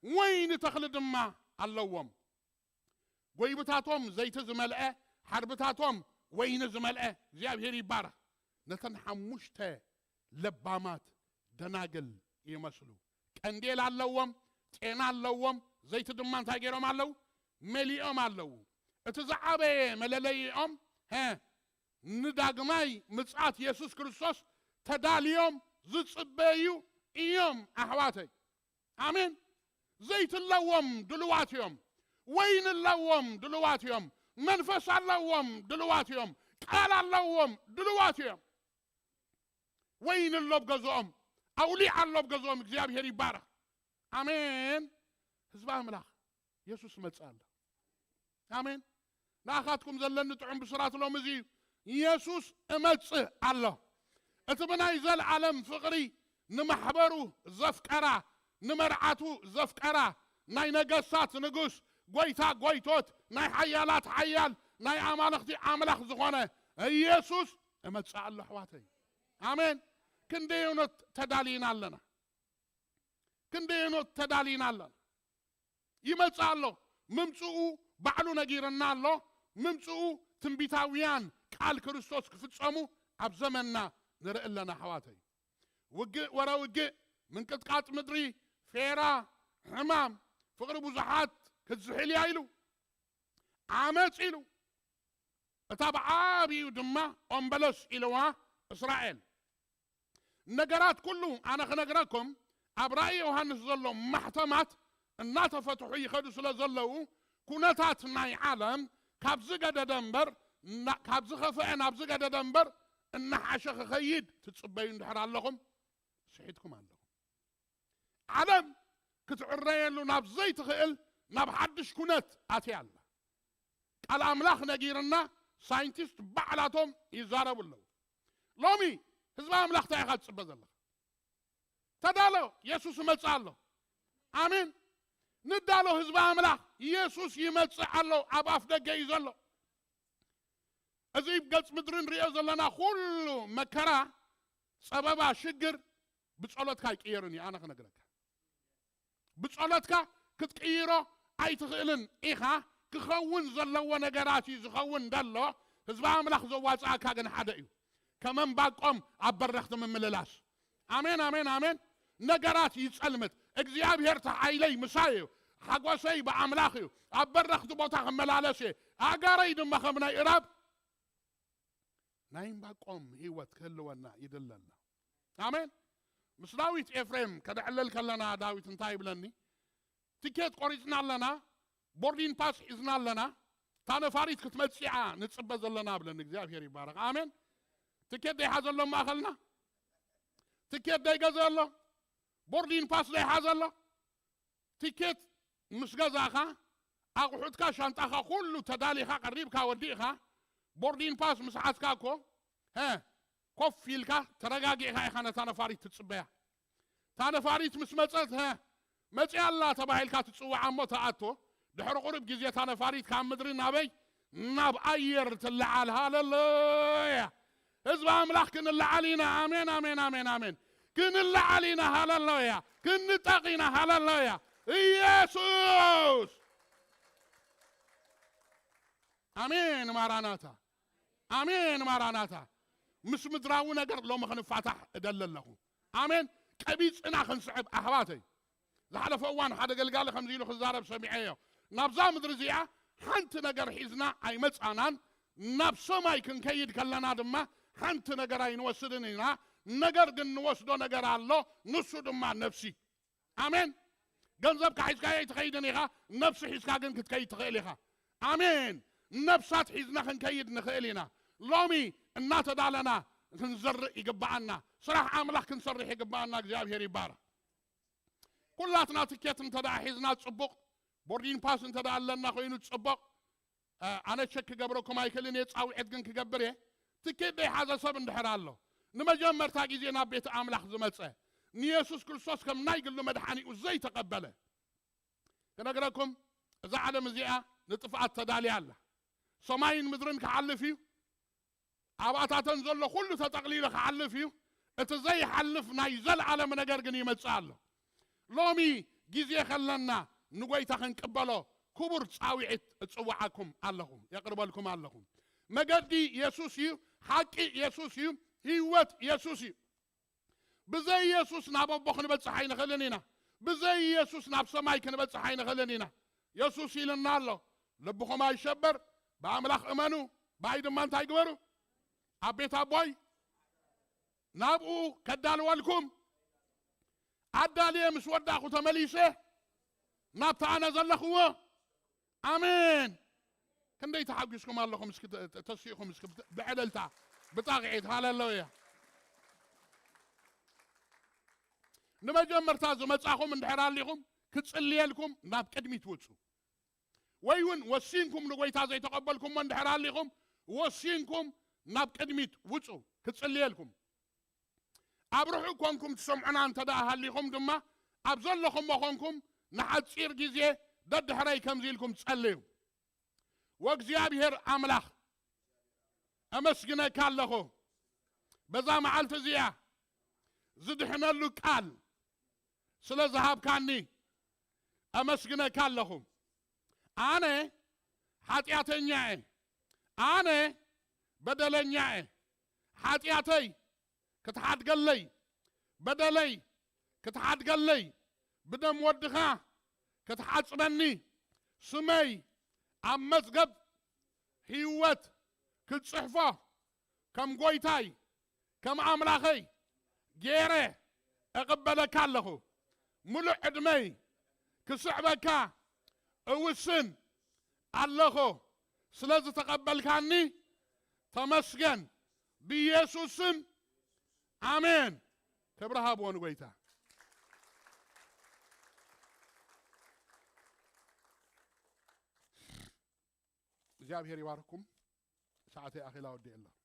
ወይኒ ተኽሊ ድማ ኣለዎም። ጎይብታቶም ዘይቲ ዝመልአ፣ ሓርብታቶም ወይኒ ዝመልአ፣ እግዚኣብሔር ይባረኽ። ነተን ሓሙሽተ ለባማት ደናግል ይመስሉ። ቀንዴል ኣለዎም፣ ጤና ኣለዎም፣ ዘይቲ ድማ እንታይ ገይሮም ኣለዉ? መሊኦም ኣለዉ። እቲ ዝዓበየ መለለይኦም፣ ሀ፣ ንዳግማይ ምጽኣት የሱስ ክርስቶስ ተዳልዮም ዝጽበዩ እዮም፣ ኣሕዋተይ። ኣሜን። ዘይቲ ኣለዎም፣ ድልዋት እዮም። ወይኒ ኣለዎም፣ ድልዋት እዮም። መንፈስ ኣለዎም፣ ድልዋት እዮም። ቃል ኣለዎም፣ ድልዋት እዮም። ወይኒ ኣሎ ኣብ ገዝኦም፣ ኣውሊዕ ኣሎ ኣብ ገዝኦም። እግዚኣብሔር ይባረኽ። ኣሜን። ህዝቢ ኣምላኽ፣ የሱስ መጽእ ኣሎ። ኣሜን። ንኣኻትኩም ዘለኒ ጥዑም ብስራት ሎሚ እዚ እዩ። የሱስ እመጽእ ኣሎ። እቲ ብናይ ዘለዓለም ፍቕሪ ንማሕበሩ ዘፍቀራ፣ ንመርዓቱ ዘፍቀራ፣ ናይ ነገስታት ንጉስ፣ ጎይታ ጎይቶት፣ ናይ ሓያላት ሓያል፣ ናይ ኣማልኽቲ ኣምላኽ ዝኾነ ኢየሱስ እመጽእ ኣሎ፣ ኣሕዋተይ። ኣሜን። ክንደየኖት ተዳሊና ኣለና? ክንደየኖት ተዳሊና ኣለና? ይመጽእ ኣሎ። ምምጽኡ ባዕሉ ነጊርና ኣሎ። ምምጽኡ ትንቢታውያን ቃል ክርስቶስ ክፍጸሙ ኣብ ዘመንና ንርኢ ኣለና፣ ኣሕዋተይ። ውግእ፣ ወረ ውግእ፣ ምንቅጥቃጥ ምድሪ፣ ፌራ፣ ሕማም፣ ፍቕሪ ብዙሓት ክትዝሕል እያ ኢሉ፣ ዓመጽ ኢሉ፣ እታ ብዓቢኡ ድማ ኦምበለስ ኢልዋ እስራኤል። ነገራት ኩሉ ኣነ ክነግረኩም፣ ኣብ ራእይ ዮሃንስ ዘሎ ማሕተማት እናተፈትሑ ይኸዱ ስለ ዘለዉ፣ ኩነታት ናይ ዓለም ካብ ዝገደደ እምበር፣ እና-፣ ካብ ዝኸፍአ ናብ ዝገደደ እምበር፣ እናሓሸ ክኸይድ ትጽበዩ እንድሕር ኣለኹም፣ ስሒትኩም ኣለኹም። ዓለም ክትዕረየሉ ናብ ዘይትኽእል ናብ ሓድሽ ኩነት ኣትያ ኣላ። ቃል ኣምላኽ ነጊርና፣ ሳይንቲስት ባዕላቶም ይዛረቡ ኣለዉ። ሎሚ ህዝቢ ኣምላኽ እንታይ ኢኻ ትጽበ ዘለኻ? ተዳሎ፣ የሱስ ይመጽእ ኣሎ። ኣሜን። ንዳሎ ህዝቢ ኣምላኽ፣ የሱስ ይመጽእ ኣሎ፣ ኣብ ኣፍ ደገ እዩ ዘሎ። እዚ ኣብ ገጽ ምድሪ ንሪኦ ዘለና ኩሉ መከራ፣ ጸበባ፣ ሽግር፣ ብጸሎትካ ኣይቅየርን እዩ። ኣነ ክነግረካ፣ ብጸሎትካ ክትቅይሮ ኣይትኽእልን ኢኻ። ክኸውን ዘለዎ ነገራት እዩ ዝኸውን ደሎ። ህዝቢ ኣምላኽ ዘዋፅኣካ ግን ሓደ እዩ። ከመንባቆም ኣብ በረኽቲ ምምልላስ። ኣሜን፣ ኣሜን፣ ኣሜን። ነገራት ይጸልምት። እግዚኣብሔር ተሓይለይ ምሳይ እዩ። ሓጎሰይ ብኣምላኽ እዩ። ኣብ በረኽቲ ቦታ ክመላለስ እየ። ኣጋረይ ድማ ከም ናይ እራብ ናይ እምባቆም ህይወት ክህልወና ይድለና። ኣሜን። ምስ ዳዊት ኤፍሬም ከደዕለል ከለና ዳዊት እንታይ ይብለኒ? ትኬት ቆሪጽና ኣለና፣ ቦርዲን ፓስ ሒዝና ኣለና፣ እታ ነፋሪት ክትመጽእ እያ ንጽበ ዘለና ብለኒ። እግዚኣብሔር ይባረኽ። ኣሜን። ትኬት ደይሓዘ ኣሎ ማእኸልና? ትኬት ደይገዘ ኣሎ? ቦርዲን ፓስ ደይሓዘ ኣሎ? ትኬት ምስ ገዛእኻ፣ ኣቑሑትካ፣ ሻንጣኻ ኩሉ ተዳሊኻ ቀሪብካ ወዲእኻ፣ ቦርዲን ፓስ ምስ ሓዝካ እኮ፣ ሀ፣ ኮፍ ኢልካ ተረጋጊእካ ኢኻ ነታ ነፋሪት ትጽበያ። እታ ነፋሪት ምስ መጸት፣ ሀ፣ መጺኣ ኣላ ተባሂልካ ትጽዋዓ እሞ ትኣቶ። ድሕሪ ቁሩብ ግዜ እታ ነፋሪት ካብ ምድሪ ናበይ? ናብ ኣየር ትለዓል። ሃለሉያ! ህዝቢ ኣምላኽ ክንለዓል ኢና። ኣሜን፣ ኣሜን፣ ኣሜን፣ ኣሜን። ክንለዓል ኢና። ሃለሉያ! ክንጠቕ ኢና። ሃለሉያ! ኢየሱስ! ኣሜን፣ ማራናታ! ኣሜን፣ ማራናታ! ምስ ምድራዊ ነገር ሎሚ ክንፋታሕ እደሊ ኣለኹ። ኣሜን። ቀቢጽና ክንስዕብ ኣሕዋተይ። ዝሓለፈ እዋን ሓደ ገልጋሊ ከምዚ ኢሉ ክዛረብ ሰሚዐዮ። ናብዛ ምድሪ እዚኣ ሓንቲ ነገር ሒዝና ኣይመጻናን፣ ናብ ሰማይ ክንከይድ ከለና ድማ ሓንቲ ነገር ኣይንወስድን ኢና። ነገር ግን ንወስዶ ነገር ኣሎ፣ ንሱ ድማ ነፍሲ። ኣሜን። ገንዘብካ ሒዝካዮ ኣይትኸይድን ኢኻ፣ ነፍሲ ሒዝካ ግን ክትከይድ ትኽእል ኢኻ። ኣሜን። ነፍሳት ሒዝና ክንከይድ ንኽእል ኢና። ሎሚ እናተዳለና ክንዘርእ ይግብኣና። ስራሕ ኣምላኽ ክንሰርሕ ይግብኣና። እግዚኣብሔር ይባረኽ። ኩላትና ትኬት እንተ ደኣ ሒዝና ጽቡቕ፣ ቦርዲን ፓስ እንተ ደኣ ኣለና ኮይኑ ጽቡቕ። እ፣ ኣነ ቸክ ክገብረኩም ኣይክእልን እየ፣ ጻውዒት ግን ክገብር እየ። ትኬት ዘይሓዘ ሰብ እንድሕር ኣሎ፣ ንመጀመርታ ግዜ ናብ ቤት ኣምላኽ ዝመጸ፣ ንየሱስ ክርስቶስ ከም ናይ ግሉ መድሓኒኡ ዘይተቐበለ፣ ክነግረኩም፣ እዛ ዓለም እዚኣ ንጥፍኣት ተዳልያ ኣላ። ሰማይን ምድርን ክሓልፍ እዩ፣ ኣብኣታተን ዘሎ ኩሉ ተጠቕሊሉ ክሓልፍ እዩ። እቲ ዘይሓልፍ ናይ ዘለኣለም ነገር ግን ይመጽእ ኣሎ። ሎሚ ግዜ ከለና ንጎይታ ክንቅበሎ ክቡር ጻውዒት እጽውዓኩም ኣለኹ፣ የቕርበልኩም ኣለኹ። መገዲ የሱስ እዩ፣ ሓቂ የሱስ እዩ፣ ህይወት የሱስ እዩ። ብዘይ የሱስ ናብ ኣቦ ክንበጽሕ ኣይንኽእልን ኢና። ብዘይ የሱስ ናብ ሰማይ ክንበጽሕ ኣይንኽእልን ኢና። የሱስ ኢልና ኣሎ፣ ልብኹም ኣይሸበር፣ ብኣምላኽ እመኑ፣ ብኣይ ድማ እንታይ ግበሩ? ኣብ ቤት ኣቦይ ናብኡ ከዳልወልኩም ኣዳልየ ምስ ወዳእኹ ተመሊሰ ናብቲ ኣነ ዘለኽዎ። ኣሜን። ክንደይ ተሓጒስኩም ኣለኹም? እስኪ ተ-፣ ተ-፣ ተሲእኹም እስኪ ብት-፣ ብዕልልታ፣ ብጣቕዒት፣ ሃሌሉያ። ንመጀመርታ ዝመጻኹም እንድሕር ኣሊኹም፣ ክጽልየልኩም ናብ ቅድሚት ውጹ። ወይ እውን ወሲንኩም ንጎይታ ዘይተቐበልኩሞ እንድሕር ኣሊኹም፣ ወሲንኩም ናብ ቅድሚት ውጹ፣ ክጽልየልኩም። ኣብ ርሑቕ ኮንኩም ትሰምዑና እንተ ደኣ ሃሊኹም ድማ፣ ኣብ ዘለኹሞ ኮንኩም ንሓጺር ግዜ ደድሕረይ ከምዚ ኢልኩም ጸልዩ። ወእግዚኣብሔር ኣምላኽ፣ ኣመስግነካ ኣለኹ። በዛ መዓልቲ እዚኣ ዝድሕነሉ ቃል ስለ ዝሃብካኒ ኣመስግነካ ኣለኹ። ኣነ ሓጢኣተኛ እየ። ኣነ በደለኛ እየ። ሓጢኣተይ ክትሓድገለይ፣ በደለይ ክትሓድገለይ፣ ብደም ወድኻ ክትሓጽበኒ፣ ስመይ ኣብ መዝገብ ህይወት ክትጽሕፎ፣ ከም ጎይታይ፣ ከም ኣምላኸይ ገይረ እቕበለካ ኣለኹ። ምሉእ ዕድመይ ክስዕበካ እውስን ኣለኹ። ስለ ዝተቐበልካኒ ተመስገን። ብኢየሱስ ስም ኣሜን። ክብሪ ሃብዎ ንጎይታ። እግዚኣብሔር ይባርኩም። ሰዓተይ ኣኺላ ወዲኤ ኣለኹ።